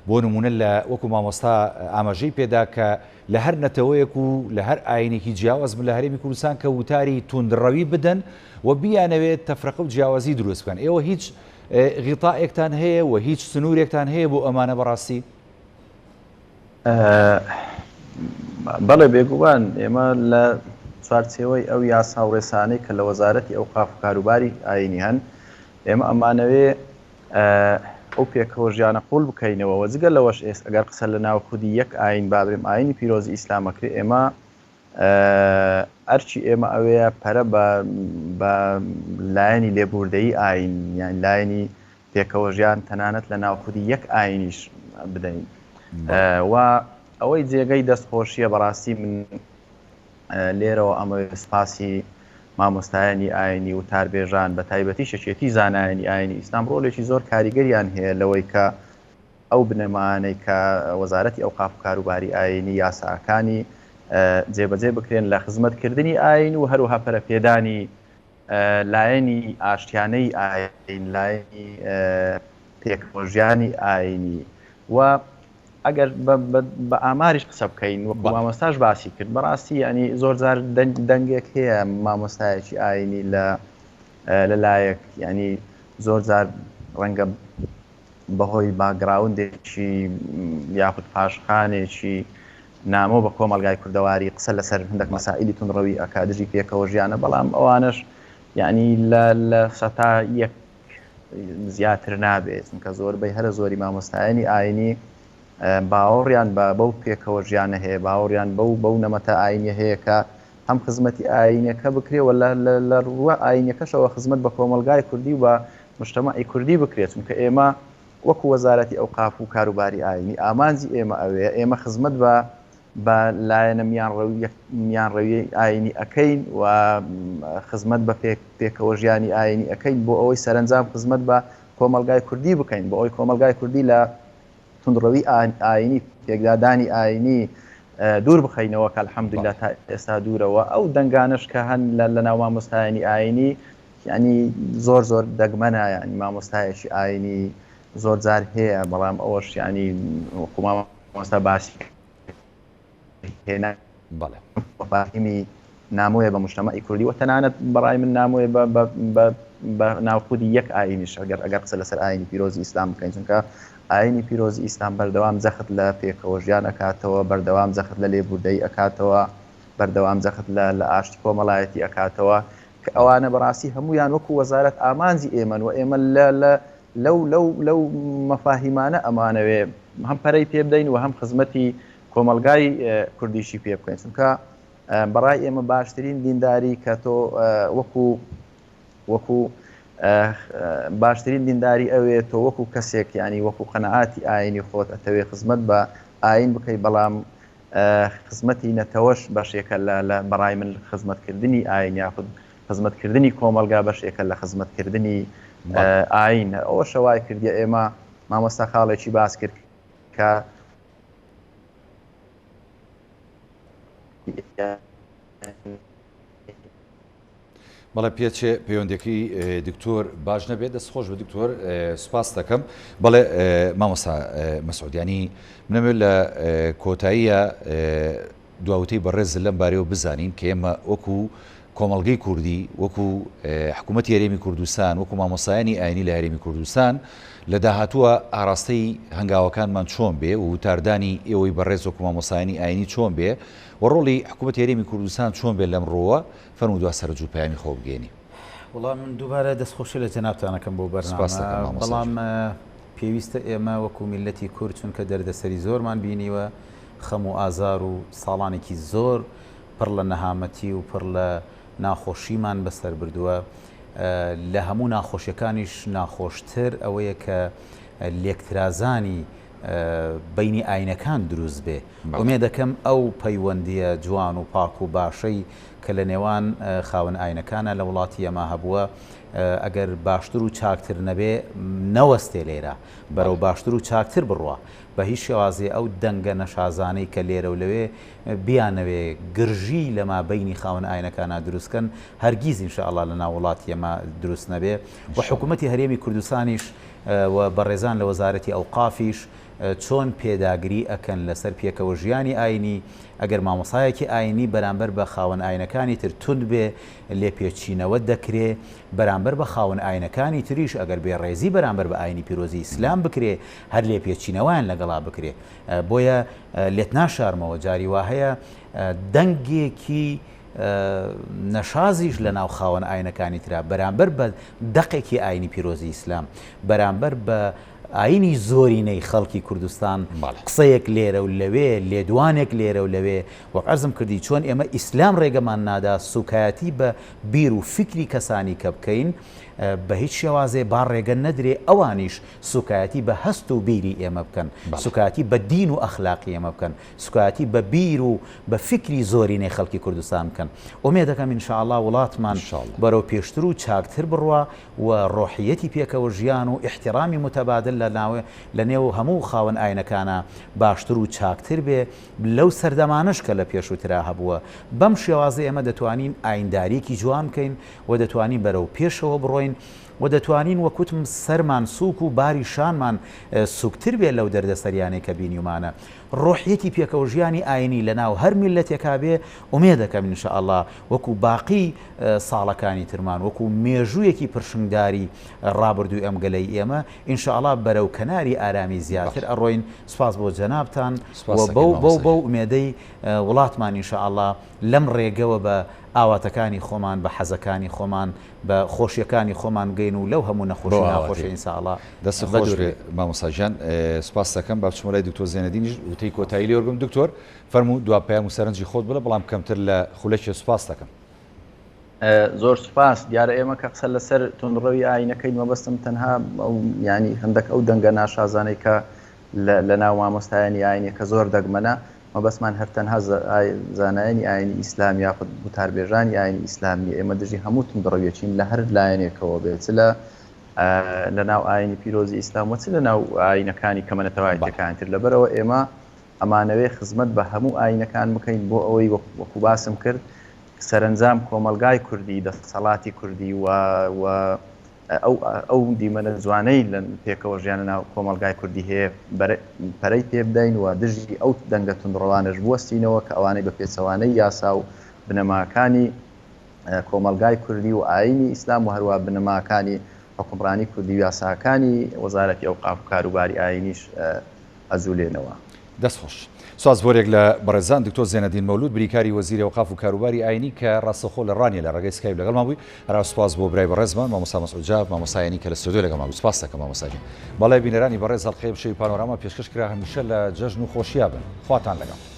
[SPEAKER 1] بۆ نمونە لە وەکو مامۆستا ئاماژەی پێدا کە لە هەر نەتەوەیەک و لە هەر ئاینێکی جیاواز بن لە هەرێمی کوردستان کە وتاری توندڕەوی بدەن و بیانەوێت تەفرەقە و جیاوازی دروست بکەن ئێوە هیچ غیتائێکتان هەیە و هیچ سنوورێکتان هەیە بۆ ئەمانە بەڕاستی؟
[SPEAKER 2] بەڵێ بێگومان ئێمە لە چوارچێوەی ئەو یاسا و ڕێسانەی کە لە وەزارەتی ئەوقاف و کاروباری ئایینی هەن ئێمە ئەمانەوێ ئەو پێکەوە ژیانە قوڵ بکەینەوە و جگە لەوەش ئێست ئەگەر قسە لە ناو خودی یەک ئایین بابرێم ئایینی پیرۆزی ئیسلام ئەکرێ ئێمە ئەرکی ئێمە ئەوەیە پەرە بە بە لایەنی لێبوردەیی ئایین یان لایەنی پێکەوەژیان تەنانەت لە ناو خودی یەک ئایینیش بدەین و ئەوەی جێگەی دەستخۆشیە بەڕاستی من لێرەوە ئەمەوێ سپاسی مامۆستایانی ئاینی و تاربێژان بە تایبەتی شەکێتی زانایانی ئاینی ئیسلام ڕۆلێکی زۆر کاریگەریان هەیە لەوەی کە ئەو بنەمایانەی کە وەزارەتی ئەوقاف و کاروباری ئایینی یاساکانی جێبەجێ بکرێن لە خزمەتکردنی ئایین و هەروەها پەرەپێدانی لایەنی ئاشتیانەی ئایین، لایەنی پێکەوەژیانی ئایینی و ئەگەر بە ئاماریش قسە بکەین وەکو مامۆستاش باسی کرد بەڕاستی ینی زۆر جار دەنگێک هەیە مامۆستایەکی ئایینی لە لەلایەک ینی زۆر جار ڕەنگە بەهۆی باکگراوندێکی یاخود پاشخانێکی نامۆ بە کۆمەڵگای کوردەواری قسە لەسەر هەندێک مەسائیلی توندڕەوی ئەکا دژی پێکەوە ژیانە بەڵام ئەوانەش یعنی لە لە سەتا یەک زیاتر نابێت چونکە زۆربەی هەرە زۆری مامۆستایانی ئاینی باوەڕیان بە بەو پێکەوە ژیانە هەیە باوەڕیان بەو بەو نەمەتە ئاینیە هەیە کە هەم خزمەتی ئاینەکە بکرێ و لە ڕووە ئاینەکەشەوە خزمەت بە کۆمەڵگای کوردی و بە مجتەمەعی کوردی بکرێت چونکە ئێمە وەکو وەزارەتی ئەوقاف و کاروباری ئاینی ئامانجی ئێمە ئەوەیە ئێمە خزمەت بە بە لایەنە میانڕەویی ئاینی ئەکەین و خزمەت بە پێکەوە ژیانی ئاینی ئەکەین بۆ ئەوەی سەرەنجام خزمەت بە کۆمەڵگای کوردی بکەین بۆ ئەوەی کۆمەڵگای کوردی لە توندڕەوی ئاینی پێکدادانی ئاینی دوور بخەینەوە کە الحمدلله تا ئێستا دوورەوە ئەو دەنگانەش کە هەن لە ناو مامۆستایانی ئاینی یانی زۆر زۆر دەگمەنە یانی مامۆستایەکی ئاینی زۆر جار هەیە بەڵام ئەوەش یانی وەکو مامۆستا باسی هێنا
[SPEAKER 1] بەڵێ
[SPEAKER 2] مەفاهیمی نامۆیە بە مجتەمەعی کوردی و تەنانەت بەڕای من نامۆیە بە بە بە بە ناو خودی یەک ئاینیش ئەگەر ئەگەر قسە لەسەر ئاینی پیرۆزی ئیسلام بکەین چونکە ئاینی پیرۆزی ئیسلام بەردەوام جەخت لە پێکەوە ژیان ئەکاتەوە بەردەوام جەخت لە لێبوردەیی ئەکاتەوە بەردەوام جەخت لە لە ئاشتی کۆمەڵایەتی ئەکاتەوە کە ئەوانە بەڕاستی هەموویان وەکو وەزارەت ئامانجی ئێمەن و ئێمە لە لە لەو لەو لەو مەفاهیمانە ئەمانەوێ هەم پەرەی پێ بدەین و هەم خزمەتی کۆمەڵگای کوردیشی پێ بکەین چونکە بەڕای ئێمە باشترین دینداری کە تۆ وەکو وەکو باشترین دینداری ئەوێ تۆ وەکو کەسێک ینی وەکو قەنەعاتی ئاینی خۆت ئەتەوێ خزمەت بە ئاین بکەی بەڵام خزمەتی نەتەوەش بەشێکە لە لە بەڕای من خزمەتکردنی ئاین یاخود خزمەتکردنی کۆمەڵگا بەشێکە لە خزمەتکردنی ئاین ئەوەشە وای کردیە ئێمە مامۆستا خاڵێکی باس کرد کە.
[SPEAKER 1] بەڵێ پێچێ پەیوەندەکەی دکتۆر باش نەبێت دەست خۆش بە دکتۆر سوپاس دەکەم بەڵێ مامۆستا مەسعودیانی منەمێت لە کۆتاییە دواوتەی بەڕێز لەم بارەوە بزانین کە ئێمە وەکو کۆمەڵگەی کوردی وەکو حکوومەتی هەرێمی کوردستان وەکو مامۆسایانی ئاینی لە هەرێمی کوردستان لە داهاتووە ئاراستەی هەنگاوەکانمان چۆن بێ و وتاردانی ئێوەی بەڕێز وەکو مامۆسایانی ئاینی چۆن بێ و ڕۆڵی حکوومەتی هەرێمی کوردستان چۆن بێ لەم ڕووە فەرموو دوا سەرنج و پەیامی خۆ بگەیەنی.
[SPEAKER 3] وەڵا من دووبارە دەستخۆشی لە جەنابتان ئەکەم بۆ
[SPEAKER 1] سپاست
[SPEAKER 3] بەرنامە
[SPEAKER 1] دەکەم مامۆستا
[SPEAKER 3] بەڵام
[SPEAKER 1] گیان.
[SPEAKER 3] پێویستە ئێمە وەکو میللەتی کورد چونکە دەردەسەری زۆرمان بینیوە خەم و ئازار و ساڵانێکی زۆر پڕ لە نەهامەتی و پڕ لە ناخۆشیمان بەسەر بردووە لە هەموو ناخۆشیەکانیش ناخۆشتر ئەوەیە کە لێکترازانی بەینی ئاینەکان دروست بێ ئومێدەکەم ئەو پەیوەندیە جوان و پاک و باشەی کە لە نێوان خاوەن ئاینەکانە لە وڵاتی ئەمە هەبووە ئەگەر باشتر و چاکتر نەبێ نەوەستێ لێرە بەرەو باشتر و چاکتر بڕوا بە هیچ شێوازێ ئەو دەنگە نەشازانەی کە لێرە و لەوێ بیانەوێ گرژی لە مابەینی خاوەن ئاینەکانا دروست کەن هەرگیز ان شاء اللە لە ناو وڵاتی ئێمە دروست نەبێ و حکوومەتی هەرێمی کوردستانیش و بەڕێزان لە وەزارەتی ئەوقافیش چۆن پێداگری ئەکەن لەسەر پێکەوە ژیانی ئاینی ئەگەر مامۆسایەکی ئاینی بەرامبەر بە خاوەن ئاینەکانی تر توند بێ لێپێچینەوە دەکرێ بەرامبەر بە خاوەن ئاینەکانی تریش ئەگەر بێڕێزی بەرامبەر بە ئاینی پیرۆزی ئیسلام بکرێ هەر لێپێچینەوەیان لەگەڵا بکرێ بۆیە لێت ناشارمەوە جاری وا هەیە دەنگێکی نەشازیش لە ناو خاوەن ئاینەکانی ترا بەرامبەر بە دەقێکی ئاینی پیرۆزی ئیسلام بەرامبەر بە ئاینی زۆرینەی خەڵکی کوردستان قسەیەک لێرە و لەوێ لێدوانێک لێرە و لەوێ وەک عەرزم کردی چۆن ئێمە ئیسلام ڕێگەمان نادا سوکایەتی بە بیر و فیکری کەسانی کە بکەین بە هیچ شێوازێ با ڕێگە نەدرێ ئەوانیش سوکایەتی بە هەست و بیری ئێمە بکەن، سوکایەتی بە دین و ئەخلاقی ئێمە بکەن، سوکایەتی بە بیر و بە فیکری زۆرینەی خەڵکی کوردستان بکەن. ئومێدەکەم ان شاء اللە وڵاتمان بەرەو پێشتر و چاکتر بڕوا و ڕۆحیەتی پێکەوە ژیان و ئیحتیڕامی موتەبادل لە ناو لە نێو هەموو خاوەن ئاینەکانا باشتر و چاکتر بێ لەو سەردەمانەش کە لە پێشووترا هەبووە. بەم شێوازە ئێمە دەتوانین ئاینداریەکی جوان بکەین و دەتوانین بەرەو پێشەوە بڕۆین. و دەتوانین وەک وتم سەرمان سووک و باری شانمان سووکتر بێ لەو دەردەسەریانەی کە بینیومانە. ڕۆحیەتی پێکەوەژیانی ئاینی لە ناو هەر میللەتێکا بێ ئومێدەکەم ان شاء اللە وەکو باقی ساڵەکانی ترمان وەکو مێژوویەکی پرشنگداری ڕابردووی ئەم گەلەی ئێمە ان شاء اللە بەرەو کەناری ئارامی زیاتر ئەڕۆین. سوپاس بۆ جەنابتان و بەو بەو بەو ئومێدەی وڵاتمان ان شاء اللە لەم ڕێگەوە بە ئاواتەکانی خۆمان بە حەزەکانی خۆمان بە خۆشیەکانی خۆمان بگەین و لەو هەموو نەخۆشی ناخۆشە ان شاء اللە
[SPEAKER 1] دەستت خۆش بێ مامۆستا گیان سوپاست دەکەم با بچمە لای دکتۆر زێنەدینیش وتەی کۆتایی لێ وەرگرم دکتۆر فەرموو دوا پەیام و سەرنجی خۆت بڵێ بەڵام کەمتر لە خولەکێ سوپاست دەکەم.
[SPEAKER 2] زۆر سوپاس دیارە ئێمە کە قسە لەسەر توندڕەوی ئاینەکەین مەبەستم تەنها ئەو یانی هەندێک ئەو دەنگە ناشازانەی کە لە ناو مامۆستایانی ئاینی کە زۆر دەگمەنە مەبەستمان هەر تەنها زانایانی ئاینی ئیسلام یاخود وتاربێژانی ئاینی ئیسلام نیە، ئێمە دژی هەموو توندڕەویەکین لە هەر لایەنێکەوە بێت، چ لە لە ناو ئاینی پیرۆزی ئیسلام و چ لە ناو ئاینەکانی کەمە نەتەوایەتیەکانی تر، لەبەرئەوە ئێمە ئەمانەوێ خزمەت بە هەموو ئاینەکان بکەین بۆ ئەوەی وەکو باسم کرد سەرەنجام کۆمەڵگای کوردی، دەسەڵاتی کوردی و و ئەو ئەو دیمەنە جوانەی لە پێکەوە ژیان لە ناو کۆمەڵگای کوردی هەیە پەرەی پێ بدەین و دژی ئەو دەنگە توندڕەوانەش بوەستینەوە کە ئەوانەی بە پێچەوانەی یاسا و بنەماکانی کۆمەڵگای کوردی و ئایینی ئیسلام و هەروەها بنەماکانی حوکمڕانی کوردی و یاساکانی وەزارەتی ئەوقاف و کاروباری ئایینیش ئەجولێنەوە.
[SPEAKER 1] دەست خۆش. سوپاس بۆ یەک لە بەڕێزان دکتۆر زێنەدین مەولود بریکاری وەزیری ئەوقاف و کاروباری ئاینی کە ڕاستەوخۆ لە ڕانیە لە ڕێگەی سکایپ لەگەڵمان بووی هەرا سوپاس بۆ برای بەڕێزمان مامۆستا مەسعود جاف مامۆستای ئاینی کە لە ستۆدیۆ لەگەڵمان بوو سوپاس دەکەم مامۆستا گیان بەڵێ بینەرانی بەڕێز ئەڵقەی ئەمشەوی پانۆراما پێشکەش کرا هەمیشە لە جەژن و خۆشیا بن خواتان لەگەڵ.